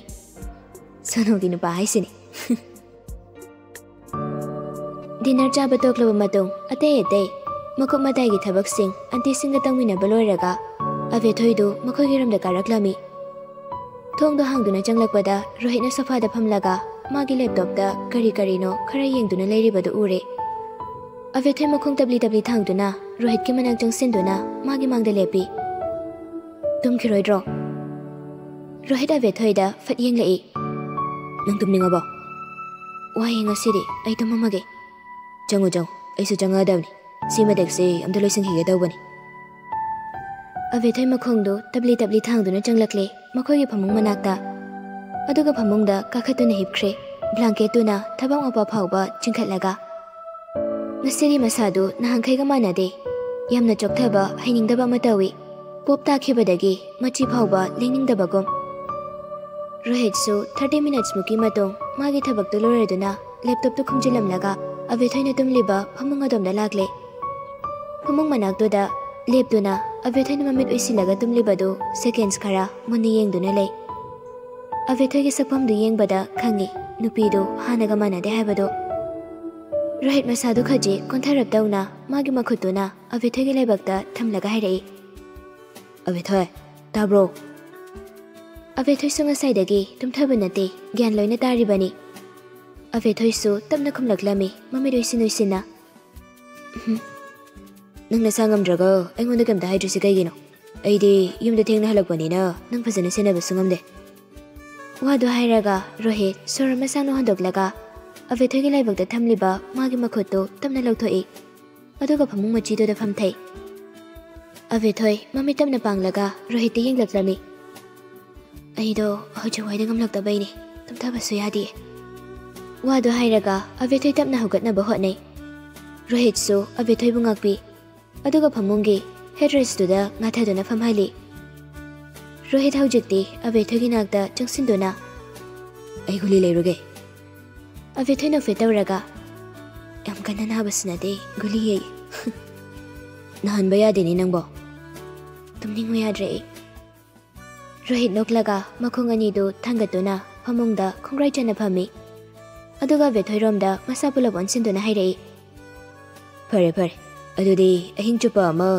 "ꯁꯣꯅꯣꯒꯤ ꯅꯨꯄꯥ ꯍꯥꯏꯁꯤꯅꯤ꯫" ꯗꯤꯅꯔ ꯆꯥꯕ ꯇꯣꯛꯂꯕ ꯃꯇꯨꯡ ꯑꯇꯩ ꯑꯇꯩ ꯃꯀꯨꯞ ꯃꯇꯥꯒꯤ ꯊꯕꯛꯁꯤꯡ ꯑꯟꯇꯤꯁꯤꯡꯒ ꯇꯧꯃꯤꯟꯅꯕ ꯂꯣꯏꯔꯒ ꯑꯕꯦꯊꯣꯏꯗꯨ ꯃꯈꯣꯏꯒꯤ ꯔꯨꯝꯗ ꯀꯥꯔꯛꯂꯝꯃꯤ꯫ ꯊꯣꯡꯗꯣ ꯍꯥꯡꯗꯨꯅ ꯆꯪꯂꯛꯄꯗ ꯔꯣꯍꯤꯠꯅ ꯁꯣꯐꯥꯗ ꯐꯝꯂꯒ ꯃꯥꯒꯤ ꯂꯦꯞꯇꯣꯞꯇ ꯀꯔꯤ ꯀꯔꯤꯅꯣ ꯈꯔ ꯌꯦꯡꯗꯨꯅ ꯂꯩꯔꯤꯕꯗꯨ ꯎꯔꯦ꯫ ꯑꯕꯦꯊꯣꯏ ꯃꯈꯣꯡ ꯇꯞꯂꯤ ꯇꯞꯂꯤ ꯊꯥꯡꯗꯨꯅ ꯔꯣꯍꯤꯠꯀꯤ ꯃꯅꯥꯛ ꯆꯪꯁꯤꯟꯗꯨꯅ ꯃꯥꯒꯤ ꯃꯥꯡꯗ ꯂꯦꯞꯄꯤ꯫ "ꯇꯨꯝꯈꯤꯔꯣꯏꯗ꯭ꯔꯣ?" ꯔꯣꯍꯤꯠ ꯑꯕꯦꯊꯣꯏꯗ ꯐꯠ ꯌꯦꯡꯂꯛꯏ꯫ "ꯅꯪ ꯇꯨꯝꯅꯤꯡꯉꯕꯣ?" "ꯋꯥꯏꯌꯦ ꯉꯁꯤꯗꯤ, ꯑꯩ ꯇꯨꯝꯃꯝꯃꯒꯦ꯫" "ꯆꯪꯉꯨ ꯆꯪꯉꯨ, ꯑꯩꯁꯨ ꯆꯪꯉꯛꯑꯗꯕꯅꯤ꯫ ꯁꯤ ꯃꯇꯦꯛꯁꯦ ꯑꯝꯇ ꯂꯣꯏꯁꯤꯟꯈꯤꯒꯦ ꯇꯧꯕꯅꯤ꯫" ꯑꯕꯦꯊꯣꯏ ꯃꯈꯣꯡꯗꯨ ꯇꯞꯂꯤ ꯇꯞꯂꯤ ꯊꯥꯡꯗꯨꯅ ꯆꯪꯂꯛꯂꯦ ꯃꯈꯣꯏꯒꯤ ꯐꯃꯨꯡ ꯃꯅꯥꯛꯇ꯫ ꯑꯗꯨꯒ ꯐꯃꯨꯡꯗ ꯀꯥꯈꯠꯇꯨꯅ ꯍꯤꯞꯈ꯭ꯔꯦ, ꯕ꯭ꯂꯥꯡꯀꯦꯠꯇꯨꯅ ꯊꯕꯥꯛ ꯃꯄꯥ ꯐꯥꯎꯕ ꯆꯤꯡꯈꯠꯂꯒ꯫ ꯉꯁꯤꯗꯤ ꯃꯁꯥꯗꯨ ꯅꯍꯥꯟꯈꯩꯒ ꯃꯥꯟꯅꯗꯦ꯫ ꯌꯥꯝꯅ ꯆꯣꯛꯊꯕ, ꯍꯩꯅꯤꯡꯗꯕ ꯑꯃ ꯇꯧꯏ꯫ ꯄꯣꯞ ꯇꯥꯈꯤꯕꯗꯒꯤ ꯃꯆꯤ ꯐꯥꯎꯕ ꯂꯦꯡꯅꯤꯡꯗꯕꯒꯨꯝ꯫ ꯔꯣꯍꯤꯠꯁꯨ ꯊꯥꯔꯇꯤ ꯃꯤꯅꯠꯁꯃꯨꯛꯀꯤ ꯃꯇꯨꯡ ꯃꯥꯒꯤ ꯊꯕꯛꯇꯨ ꯂꯣꯏꯔꯗꯨꯅ ꯂꯦꯞꯇꯣꯞꯇꯨ ꯈꯨꯝꯖꯤꯜꯂꯝꯂꯒ ꯑꯕꯦꯊꯣꯏꯅ ꯇꯨꯝꯂꯤꯕ ꯐꯃꯨꯡ ꯑꯗꯣꯝꯗ ꯂꯥꯛꯂꯦ꯫ ꯐꯃꯨꯡ ꯃꯅꯥꯛꯇꯨꯗ ꯂꯦꯞꯇꯨꯅ ꯑꯕꯦꯊꯣꯏꯅ ꯃꯃꯤꯠ ꯎꯏꯁꯤꯜꯂꯒ ꯇꯨꯝꯂꯤꯕꯗꯨ ꯁꯦꯀꯦꯟꯁ ꯈꯔ ꯃꯨꯟꯅ ꯌꯦꯡꯗꯨꯅ ꯂꯩ꯫ ꯑꯕꯦꯊꯣꯏꯒꯤ ꯁꯛꯐꯝꯗꯨ ꯌꯦꯡꯕꯗ ꯈꯪꯏ, ꯅꯨꯄꯤꯗꯨ ꯍꯥꯟꯅꯒ ꯃꯥꯟꯅꯗꯦ ꯍꯥꯏꯕꯗꯨ꯫ ꯔꯣꯍꯤꯠ ꯃꯁꯥꯗꯨ ꯈꯖꯤꯛ ꯀꯣꯟꯊꯔꯞ ꯇꯧꯅ ꯃꯥꯒꯤ ꯃꯈꯨꯠꯇꯨꯅ ꯑꯕꯦꯊꯣꯏꯒꯤ ꯂꯥꯏꯕꯛꯇ ꯊꯝꯂꯒ ꯍꯥꯏꯔꯛꯏ, "ꯑꯕꯦꯊꯣꯏ, ꯇꯥꯕ꯭ꯔꯣ?" ꯑꯕꯦꯊꯣꯏꯁꯨ ꯉꯁꯥꯏꯗꯒꯤ ꯇꯨꯝꯊꯕ ꯅꯠꯇꯦ, ꯒ꯭ꯌꯥꯟ ꯂꯣꯏꯅ ꯇꯥꯔꯤꯕꯅꯤ꯫ ꯑꯕꯦꯊꯣꯏꯁꯨ ꯇꯞꯅ ꯈꯨꯝꯂꯛꯂꯝꯃꯤ, ꯃꯃꯤꯠ ꯎꯏꯁꯤꯟ ꯎꯏꯁꯤꯟꯅ꯫ "ꯎꯝ꯫ ꯅꯪ ꯅꯁꯥ ꯉꯝꯗ꯭ꯔꯒ ꯑꯩꯉꯣꯟꯗ ꯀꯩꯝꯇ ꯍꯥꯏꯗ꯭ꯔꯤꯁꯤ ꯀꯩꯒꯤꯅꯣ? ꯑꯩꯗꯤ ꯌꯨꯝꯗ ꯊꯦꯡꯅ ꯍꯜꯂꯛꯄꯅꯤꯅ ꯅꯪ ꯐꯖꯅ ꯁꯦꯟꯅꯕꯁꯨ ꯉꯝꯗꯦ꯫" ꯋꯥꯗꯨ ꯍꯥꯏꯔꯒ ꯔꯣꯍꯤꯠ ꯁꯣꯔ ꯑꯃ ꯁꯥꯡꯅ ꯍꯣꯟꯗꯣꯛꯂꯒ ꯑꯕꯦꯊꯣꯏꯒꯤ ꯂꯥꯏꯕꯛꯇ ꯊꯝꯂꯤꯕ ꯃꯥꯒꯤ ꯃꯈꯨꯠꯇꯨ ꯇꯞꯅ ꯂꯧꯊꯣꯛꯏ꯫ ꯑꯗꯨꯒ ꯐꯃꯨꯡ ꯃꯆꯤꯗꯨꯗ ꯐꯝꯊꯩ꯫ ꯑꯕꯦꯊꯣꯏ ꯃꯃꯤꯠ ꯇꯞꯅ ꯄꯥꯡꯂꯒ ꯔꯣꯍꯤꯠꯇ ꯌꯦꯡꯂꯛꯂꯝꯃꯤ꯫ "ꯑꯩꯗꯣ ꯍꯧꯖꯤꯛ ꯋꯥꯏꯗ ꯉꯝꯂꯛꯇꯕꯩꯅꯦ, ꯇꯨꯝꯊꯕꯁꯨ ꯌꯥꯗꯤꯌꯦ꯫" ꯋꯥꯗꯨ ꯍꯥꯏꯔꯒ ꯑꯕꯦꯊꯣꯏ ꯇꯞꯅ ꯍꯧꯒꯠꯅꯕ ꯍꯣꯠꯅꯩ꯫ ꯔꯣꯍꯤꯠꯁꯨ ꯑꯕꯦꯊꯣꯏꯕꯨ ꯉꯥꯛꯄꯤ꯫ ꯑꯗꯨꯒ ꯐꯃꯨꯡꯒꯤ ꯍꯦꯗ ꯔꯦꯁꯇꯨꯗ ꯉꯥꯊꯗꯨꯅ ꯐꯝꯍꯜꯂꯤ꯫ ꯔꯣꯍꯤꯠ ꯍꯧꯖꯤꯛꯇꯤ ꯑꯕꯦꯊꯣꯏꯒꯤ ꯅꯥꯛꯇ ꯆꯪꯁꯤꯟꯗꯨꯅ, "ꯑꯩ ꯒꯨꯂꯤ ꯂꯩꯔꯨꯒꯦ꯫" ꯑꯕꯦꯊꯣꯏ ꯅꯣꯛꯐꯦꯠ ꯇꯧꯔꯒ, "ꯌꯥꯝ ꯀꯟꯅ ꯅꯥꯕꯁꯨ ꯅꯠꯇꯦ, ꯒꯨꯂꯤ ꯍꯦꯛ ꯅꯥꯍꯟꯕ ꯌꯥꯗꯦꯅꯦ ꯅꯪꯕꯣ꯫ ꯇꯨꯝꯅꯤꯡꯉꯨ ꯌꯥꯗ꯭ꯔꯦ ꯑꯩ꯫" ꯔꯣꯍꯤꯠ ꯅꯣꯛꯂꯒ ꯃꯈꯣꯡ ꯑꯅꯤꯗꯨ ꯊꯥꯡꯒꯠꯇꯨꯅ ꯐꯃꯨꯡꯗ ꯈꯣꯡꯒ꯭ꯔꯥꯏ ꯆꯟꯅ ꯐꯝꯃꯤ꯫ ꯑꯗꯨꯒ ꯑꯕꯦꯊꯣꯏꯔꯣꯝꯗ ꯃꯁꯥ ꯄꯨꯂꯞ ꯑꯣꯟꯁꯤꯟꯗꯨꯅ ꯍꯥꯏꯔꯛꯏ, "ꯐꯔꯦ ꯐꯔꯦ, ꯑꯗꯨꯗꯤ ꯑꯍꯤꯡ ꯆꯨꯞꯄ ꯑꯃ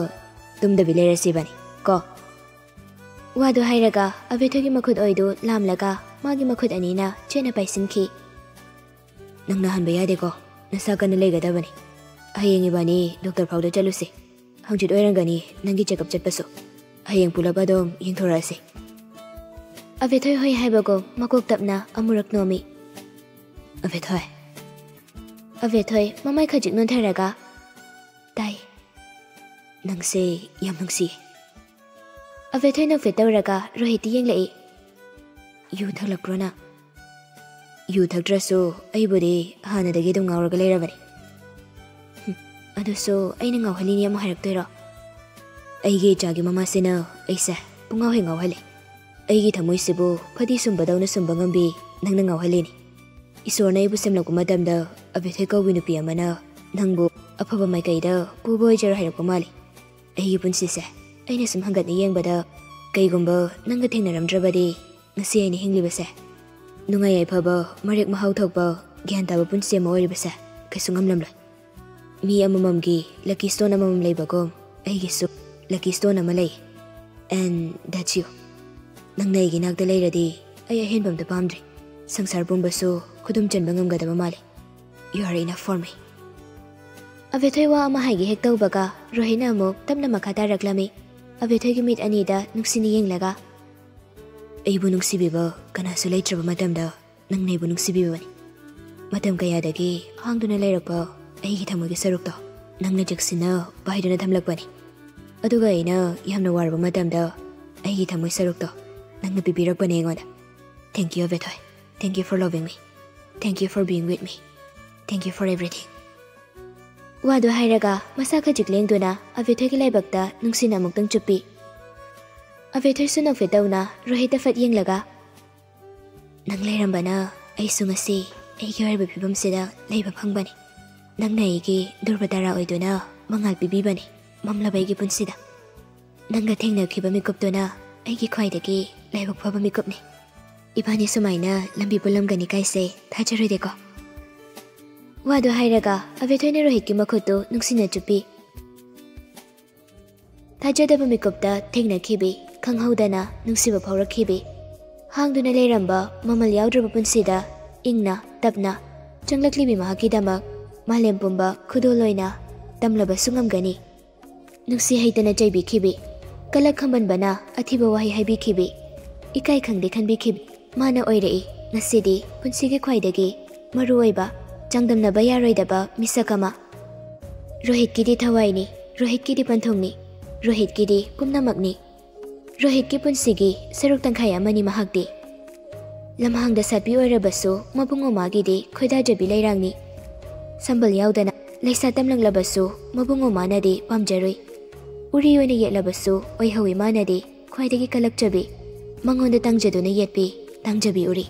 ꯇꯨꯝꯗꯕꯤ ꯂꯩꯔꯁꯤ ꯏꯕꯥꯅꯤ ꯀꯣ?" ꯋꯥꯗꯨ ꯍꯥꯏꯔꯒ ꯑꯕꯦꯊꯣꯏꯒꯤ ꯃꯈꯨꯠ ꯑꯣꯏꯗꯨ ꯂꯥꯝꯂꯒ ꯃꯥꯒꯤ ꯃꯈꯨꯠ ꯑꯅꯤꯅ ꯆꯦꯠꯅ ꯄꯥꯏꯁꯤꯟꯈꯤ꯫ "ꯅꯪ ꯅꯥꯍꯟꯕ ꯌꯥꯗꯦꯀꯣ, ꯅꯁꯥ ꯀꯟꯅ ꯂꯩꯒꯗꯕꯅꯤ꯫ ꯍꯌꯦꯡ ꯏꯕꯥꯅꯤ ꯗꯣꯛꯇꯔ ꯐꯥꯎꯗ ꯆꯠꯂꯨꯁꯤ꯫ ꯍꯪꯆꯤꯠ ꯑꯣꯏꯔꯝꯒꯅꯤ ꯅꯪꯒꯤ ꯆꯦꯛꯑꯞ ꯆꯠꯄꯁꯨ꯫ ꯍꯌꯦꯡ ꯄꯨꯂꯞ ꯑꯗꯨꯝ ꯌꯦꯡꯊꯣꯔꯛꯑꯁꯤ꯫" ꯑꯕꯦꯊꯣꯏ ꯍꯣꯏ ꯍꯥꯏꯕꯒꯨꯝ ꯃꯀꯣꯛ ꯇꯞꯅ ꯑꯃꯨꯔꯛ ꯅꯣꯝꯃꯤ꯫ "ꯑꯕꯦꯊꯣꯏ꯫" ꯑꯕꯦꯊꯣꯏ ꯃꯃꯥꯏ ꯈꯖꯤꯛ ꯅꯣꯟꯊꯔꯒ, "ꯇꯥꯏ꯫" "ꯅꯪꯁꯦ ꯌꯥꯝ ꯅꯨꯡꯁꯤ꯫" ꯑꯕꯦꯊꯣꯏ ꯅꯣꯛꯐꯦꯠ ꯇꯧꯔꯒ ꯔꯣꯍꯤꯠꯇ ꯌꯦꯡꯂꯛꯏ꯫ "ꯌꯨ ꯊꯛꯂꯛꯄ꯭ꯔꯣ ꯅꯪ?" "ꯌꯨ ꯊꯛꯇ꯭ꯔꯁꯨ ꯑꯩꯕꯨꯗꯤ ꯍꯥꯟꯅꯗꯒꯤ ꯑꯗꯨꯝ ꯉꯥꯎꯔꯒ ꯂꯩꯔꯕꯅꯤ꯫" "ꯍꯨꯝ, ꯑꯗꯨꯁꯨ ꯑꯩꯅ ꯉꯥꯎꯍꯜꯂꯤꯅꯤ ꯑꯃꯨꯛ ꯍꯥꯏꯔꯛꯇꯣꯏꯔꯣ?" "ꯑꯩꯒꯤ ꯏꯆꯥꯒꯤ ꯃꯃꯥꯁꯤꯅ ꯑꯩꯁꯦ ꯄꯨꯡꯉꯥꯎ ꯍꯦꯛ ꯉꯥꯎꯍꯜꯂꯤ꯫ ꯑꯩꯒꯤ ꯊꯃꯣꯏꯁꯤꯕꯨ ꯐꯗꯤ ꯁꯨꯝꯕꯗꯧꯅ ꯁꯨꯝꯕ ꯉꯝꯕꯤ ꯅꯪꯅ ꯉꯥꯎꯍꯜꯂꯤꯅꯤ꯫ ꯏꯁꯣꯔꯅ ꯑꯩꯕꯨ ꯁꯦꯝꯂꯛꯄ ꯃꯇꯝꯗ ꯑꯕꯦꯊꯣꯏ ꯀꯧꯕꯤ ꯅꯨꯄꯤ ꯑꯃꯅ ꯅꯪꯕꯨ ꯑꯐꯕ ꯃꯥꯏꯀꯩꯗ ꯄꯨꯕ ꯑꯣꯏꯖꯔꯣ ꯍꯥꯏꯔꯛꯄ ꯃꯥꯜꯂꯤ꯫ ꯑꯩꯒꯤ ꯄꯨꯟꯁꯤꯁꯦ ꯑꯩꯅ ꯁꯨꯝ ꯍꯪꯒꯠꯅ ꯌꯦꯡꯕꯗ, ꯀꯩꯒꯨꯝꯕ ꯅꯪꯒ ꯊꯦꯡꯅꯔꯝꯗ꯭ꯔꯕꯗꯤ ꯉꯁꯤ ꯑꯩꯅ ꯍꯤꯡꯂꯤꯕꯁꯦ, ꯅꯨꯡꯉꯥꯏ ꯌꯥꯏꯐꯕ, ꯃꯔꯦꯛ ꯃꯍꯥꯎ ꯊꯣꯛꯄ, ꯒ꯭ꯌꯥꯟ ꯇꯥꯕ ꯄꯨꯟꯁꯤ ꯑꯃ ꯑꯣꯏꯔꯤꯕꯁꯦ ꯀꯩꯁꯨ ꯉꯝꯂꯝꯂꯣꯏ꯫ ꯃꯤ ꯑꯃꯃꯝꯒꯤ lucky stone ꯑꯃꯃꯝ ꯂꯩꯕꯒꯨꯝ ꯑꯩꯒꯤꯁꯨ lucky stone ꯑꯃ ꯂꯩ꯫ And that's you. ꯅꯪꯅ ꯑꯩꯒꯤ ꯅꯥꯛꯇ ꯂꯩꯔꯗꯤ ꯑꯩ ꯑꯍꯦꯟꯕ ꯑꯝꯇ ꯄꯥꯝꯗ꯭ꯔꯦ꯫ ꯁꯪꯁꯥꯔ ꯄꯨꯝꯕꯁꯨ ꯈꯨꯗꯨꯝ ꯆꯟꯕ ꯉꯝꯒꯗꯕ ꯃꯥꯜꯂꯤ꯫ You are enough for me." ꯑꯕꯦꯊꯣꯏ ꯋꯥ ꯑꯃ ꯍꯥꯏꯒꯦ ꯍꯦꯛ ꯇꯧꯕꯒ ꯔꯣꯍꯤꯠꯅ ꯑꯃꯨꯛ ꯇꯞꯅ ꯃꯈꯥ ꯇꯥꯔꯛꯂꯝꯃꯤ꯫ ꯑꯕꯦꯊꯣꯏꯒꯤ ꯃꯤꯠ ꯑꯅꯤꯗ ꯅꯨꯡꯁꯤꯅ ꯌꯦꯡꯂꯒ, ꯑꯩꯕꯨ ꯅꯨꯡꯁꯤꯕꯤꯕ ꯀꯅꯥꯁꯨ ꯂꯩꯇ꯭ꯔꯕ ꯃꯇꯝꯗ ꯅꯪꯅ ꯑꯩꯕꯨ ꯅꯨꯡꯁꯤꯕꯤꯕꯅꯤ꯫ ꯃꯇꯝ ꯀꯌꯥꯗꯒꯤ ꯍꯥꯡꯗꯨꯅ ꯂꯩꯔꯛꯄ ꯑꯩꯒꯤ ꯊꯃꯣꯏꯒꯤ ꯁꯔꯨꯛꯇꯣ ꯅꯪꯅ ꯆꯦꯛꯁꯤꯟꯅ ꯄꯥꯏꯗꯨꯅ ꯊꯝꯂꯛꯄꯅꯤ꯫ ꯑꯗꯨꯒ ꯑꯩꯅ ꯌꯥꯝꯅ ꯋꯥꯔꯕ ꯃꯇꯝꯗ ꯑꯩꯒꯤ ꯊꯃꯣꯏ ꯁꯔꯨꯛꯇꯣ ꯅꯪꯅ ꯄꯤꯕꯤꯔꯛꯄꯅꯦ ꯑꯩꯉꯣꯟꯗ꯫ Thank you, ꯑꯕꯦꯊꯣꯏ꯫ Thank you for loving me. Thank you for being with me. Thank you for everything. ꯋꯥꯗꯨ ꯍꯥꯏꯔꯒ ꯃꯁꯥ ꯈꯖꯤꯛ ꯂꯦꯡꯗꯨꯅ ꯑꯕꯦꯊꯣꯏꯒꯤ ꯂꯥꯏꯕꯛꯇ ꯅꯨꯡꯁꯤꯅ ꯑꯃꯨꯛꯇꯪ ꯆꯨꯞꯄꯤ꯫ ꯑꯕꯦꯊꯣꯏꯁꯨ ꯅꯣꯛꯐꯦꯠ ꯇꯧꯅ ꯔꯣꯍꯤꯠꯇ ꯐꯠ ꯌꯦꯡꯂꯒ, "ꯅꯪ ꯂꯩꯔꯝꯕꯅ ꯑꯩꯁꯨ ꯉꯁꯤ ꯑꯩꯒꯤ ꯑꯣꯏꯔꯤꯕ ꯐꯤꯕꯝꯁꯤꯗ ꯂꯩꯕ ꯐꯪꯕꯅꯤ꯫ ꯅꯪꯅ ꯑꯩꯒꯤ ꯗꯨꯔꯕ ꯇꯥꯔꯥ ꯑꯣꯏꯗꯨꯅ ꯃꯉꯥꯜ ꯄꯤꯕꯤꯕꯅꯤ, ꯃꯝꯂꯕ ꯑꯩꯒꯤ ꯄꯨꯟꯁꯤꯗ꯫ ꯅꯪꯒ ꯊꯦꯡꯅꯈꯤꯕ ꯃꯤꯀꯨꯞꯇꯨꯅ ꯑꯩꯒꯤ ꯈ꯭ꯋꯥꯏꯗꯒꯤ ꯂꯥꯏꯕꯛ ꯐꯕ ꯃꯤꯀꯨꯞꯅꯤ꯫ ꯏꯕꯥꯅꯤ ꯁꯨꯃꯥꯏꯅ ꯂꯝꯕꯤ ꯄꯨꯜꯂꯝꯒꯅꯤ ꯀꯥꯏꯁꯦ ꯊꯥꯖꯔꯨꯗꯦꯀꯣ꯫" ꯋꯥꯗꯨ ꯍꯥꯏꯔꯒ ꯑꯕꯦꯊꯣꯏꯅ ꯔꯣꯍꯤꯠꯀꯤ ꯃꯈꯨꯠꯇꯨ ꯅꯨꯡꯁꯤꯅ ꯆꯨꯞꯄꯤ꯫ ꯊꯥꯖꯗꯕ ꯃꯤꯀꯨꯞꯇ ꯊꯦꯡꯅꯈꯤꯕꯤ, ꯈꯪꯍꯧꯗꯅ ꯅꯨꯡꯁꯤꯕ ꯐꯥꯎꯔꯛꯈꯤꯕꯤ, ꯍꯥꯡꯗꯨꯅ ꯂꯩꯔꯝꯕ ꯃꯃꯜ ꯌꯥꯎꯗ꯭ꯔꯕ ꯄꯨꯟꯁꯤꯗ ꯏꯪꯅ ꯇꯞꯅ ꯆꯪꯂꯛꯂꯤꯕꯤ ꯃꯍꯥꯛꯀꯤꯗꯃꯛ ꯃꯥꯂꯦꯝ ꯄꯨꯝꯕ ꯈꯨꯗꯣꯜ ꯑꯣꯏꯅ ꯇꯝꯂꯕꯁꯨ ꯉꯝꯒꯅꯤ꯫ ꯅꯨꯡꯁꯤ ꯍꯩꯇꯅ ꯆꯩꯕꯤꯈꯤꯕꯤ, ꯀꯂꯛ ꯈꯝꯕꯟꯕꯅ ꯑꯊꯤꯕ ꯋꯥꯍꯩ ꯍꯥꯏꯕꯤꯈꯤꯕꯤ, ꯏꯀꯥꯏ ꯈꯪꯗꯦ ꯈꯟꯕꯤꯈꯤꯕꯤ, ꯃꯥꯅ ꯑꯣꯏꯔꯛꯏ ꯉꯁꯤꯗꯤ ꯄꯨꯟꯁꯤꯒꯤ ꯈ꯭ꯋꯥꯏꯗꯒꯤ ꯃꯔꯨꯑꯣꯏꯕ, ꯆꯥꯡꯗꯝꯅꯕ ꯌꯥꯔꯣꯏꯗꯕ ꯃꯤꯁꯛ ꯑꯃ꯫ ꯔꯣꯍꯤꯠꯀꯤꯗꯤ ꯊꯋꯥꯏꯅꯤ, ꯔꯣꯍꯤꯠꯀꯤꯗꯤ ꯄꯟꯊꯨꯡꯅꯤ, ꯔꯣꯍꯤꯠꯀꯤꯗꯤ ꯄꯨꯝꯅꯃꯛꯅꯤ꯫ ꯔꯣꯍꯤꯠꯀꯤ ꯄꯨꯟꯁꯤꯒꯤ ꯁꯔꯨꯛ ꯇꯪꯈꯥꯏ ꯑꯃꯅꯤ ꯃꯍꯥꯛꯇꯤ꯫ ꯂꯝꯍꯥꯡꯗ ꯁꯥꯠꯄꯤ ꯑꯣꯏꯔꯕꯁꯨ ꯃꯕꯨꯡ ꯃꯃꯥꯒꯤꯗꯤ ꯈꯣꯏꯗꯥꯖꯕꯤ ꯂꯩꯔꯥꯡꯅꯤ꯫ ꯁꯝꯕꯜ ꯌꯥꯎꯗꯅ ꯂꯩꯁꯥ ꯇꯝꯂꯛꯂꯕꯁꯨ ꯃꯕꯨꯡ ꯃꯃꯥꯅꯗꯤ ꯄꯥꯝꯖꯔꯨꯏ꯫ ꯎꯔꯤ ꯑꯣꯏꯅ ꯌꯦꯠꯂꯕꯁꯨ ꯑꯣꯏꯍꯧꯏ ꯃꯥꯅꯗꯤ ꯈ꯭ꯋꯥꯏꯗꯒꯤ ꯀꯜꯂꯛꯆꯕꯤ꯫ ꯃꯉꯣꯟꯗ ꯇꯥꯡꯖꯗꯨꯅ ꯌꯦꯠꯄꯤ ꯇꯥꯡꯖꯕꯤ ꯎꯔꯤ꯫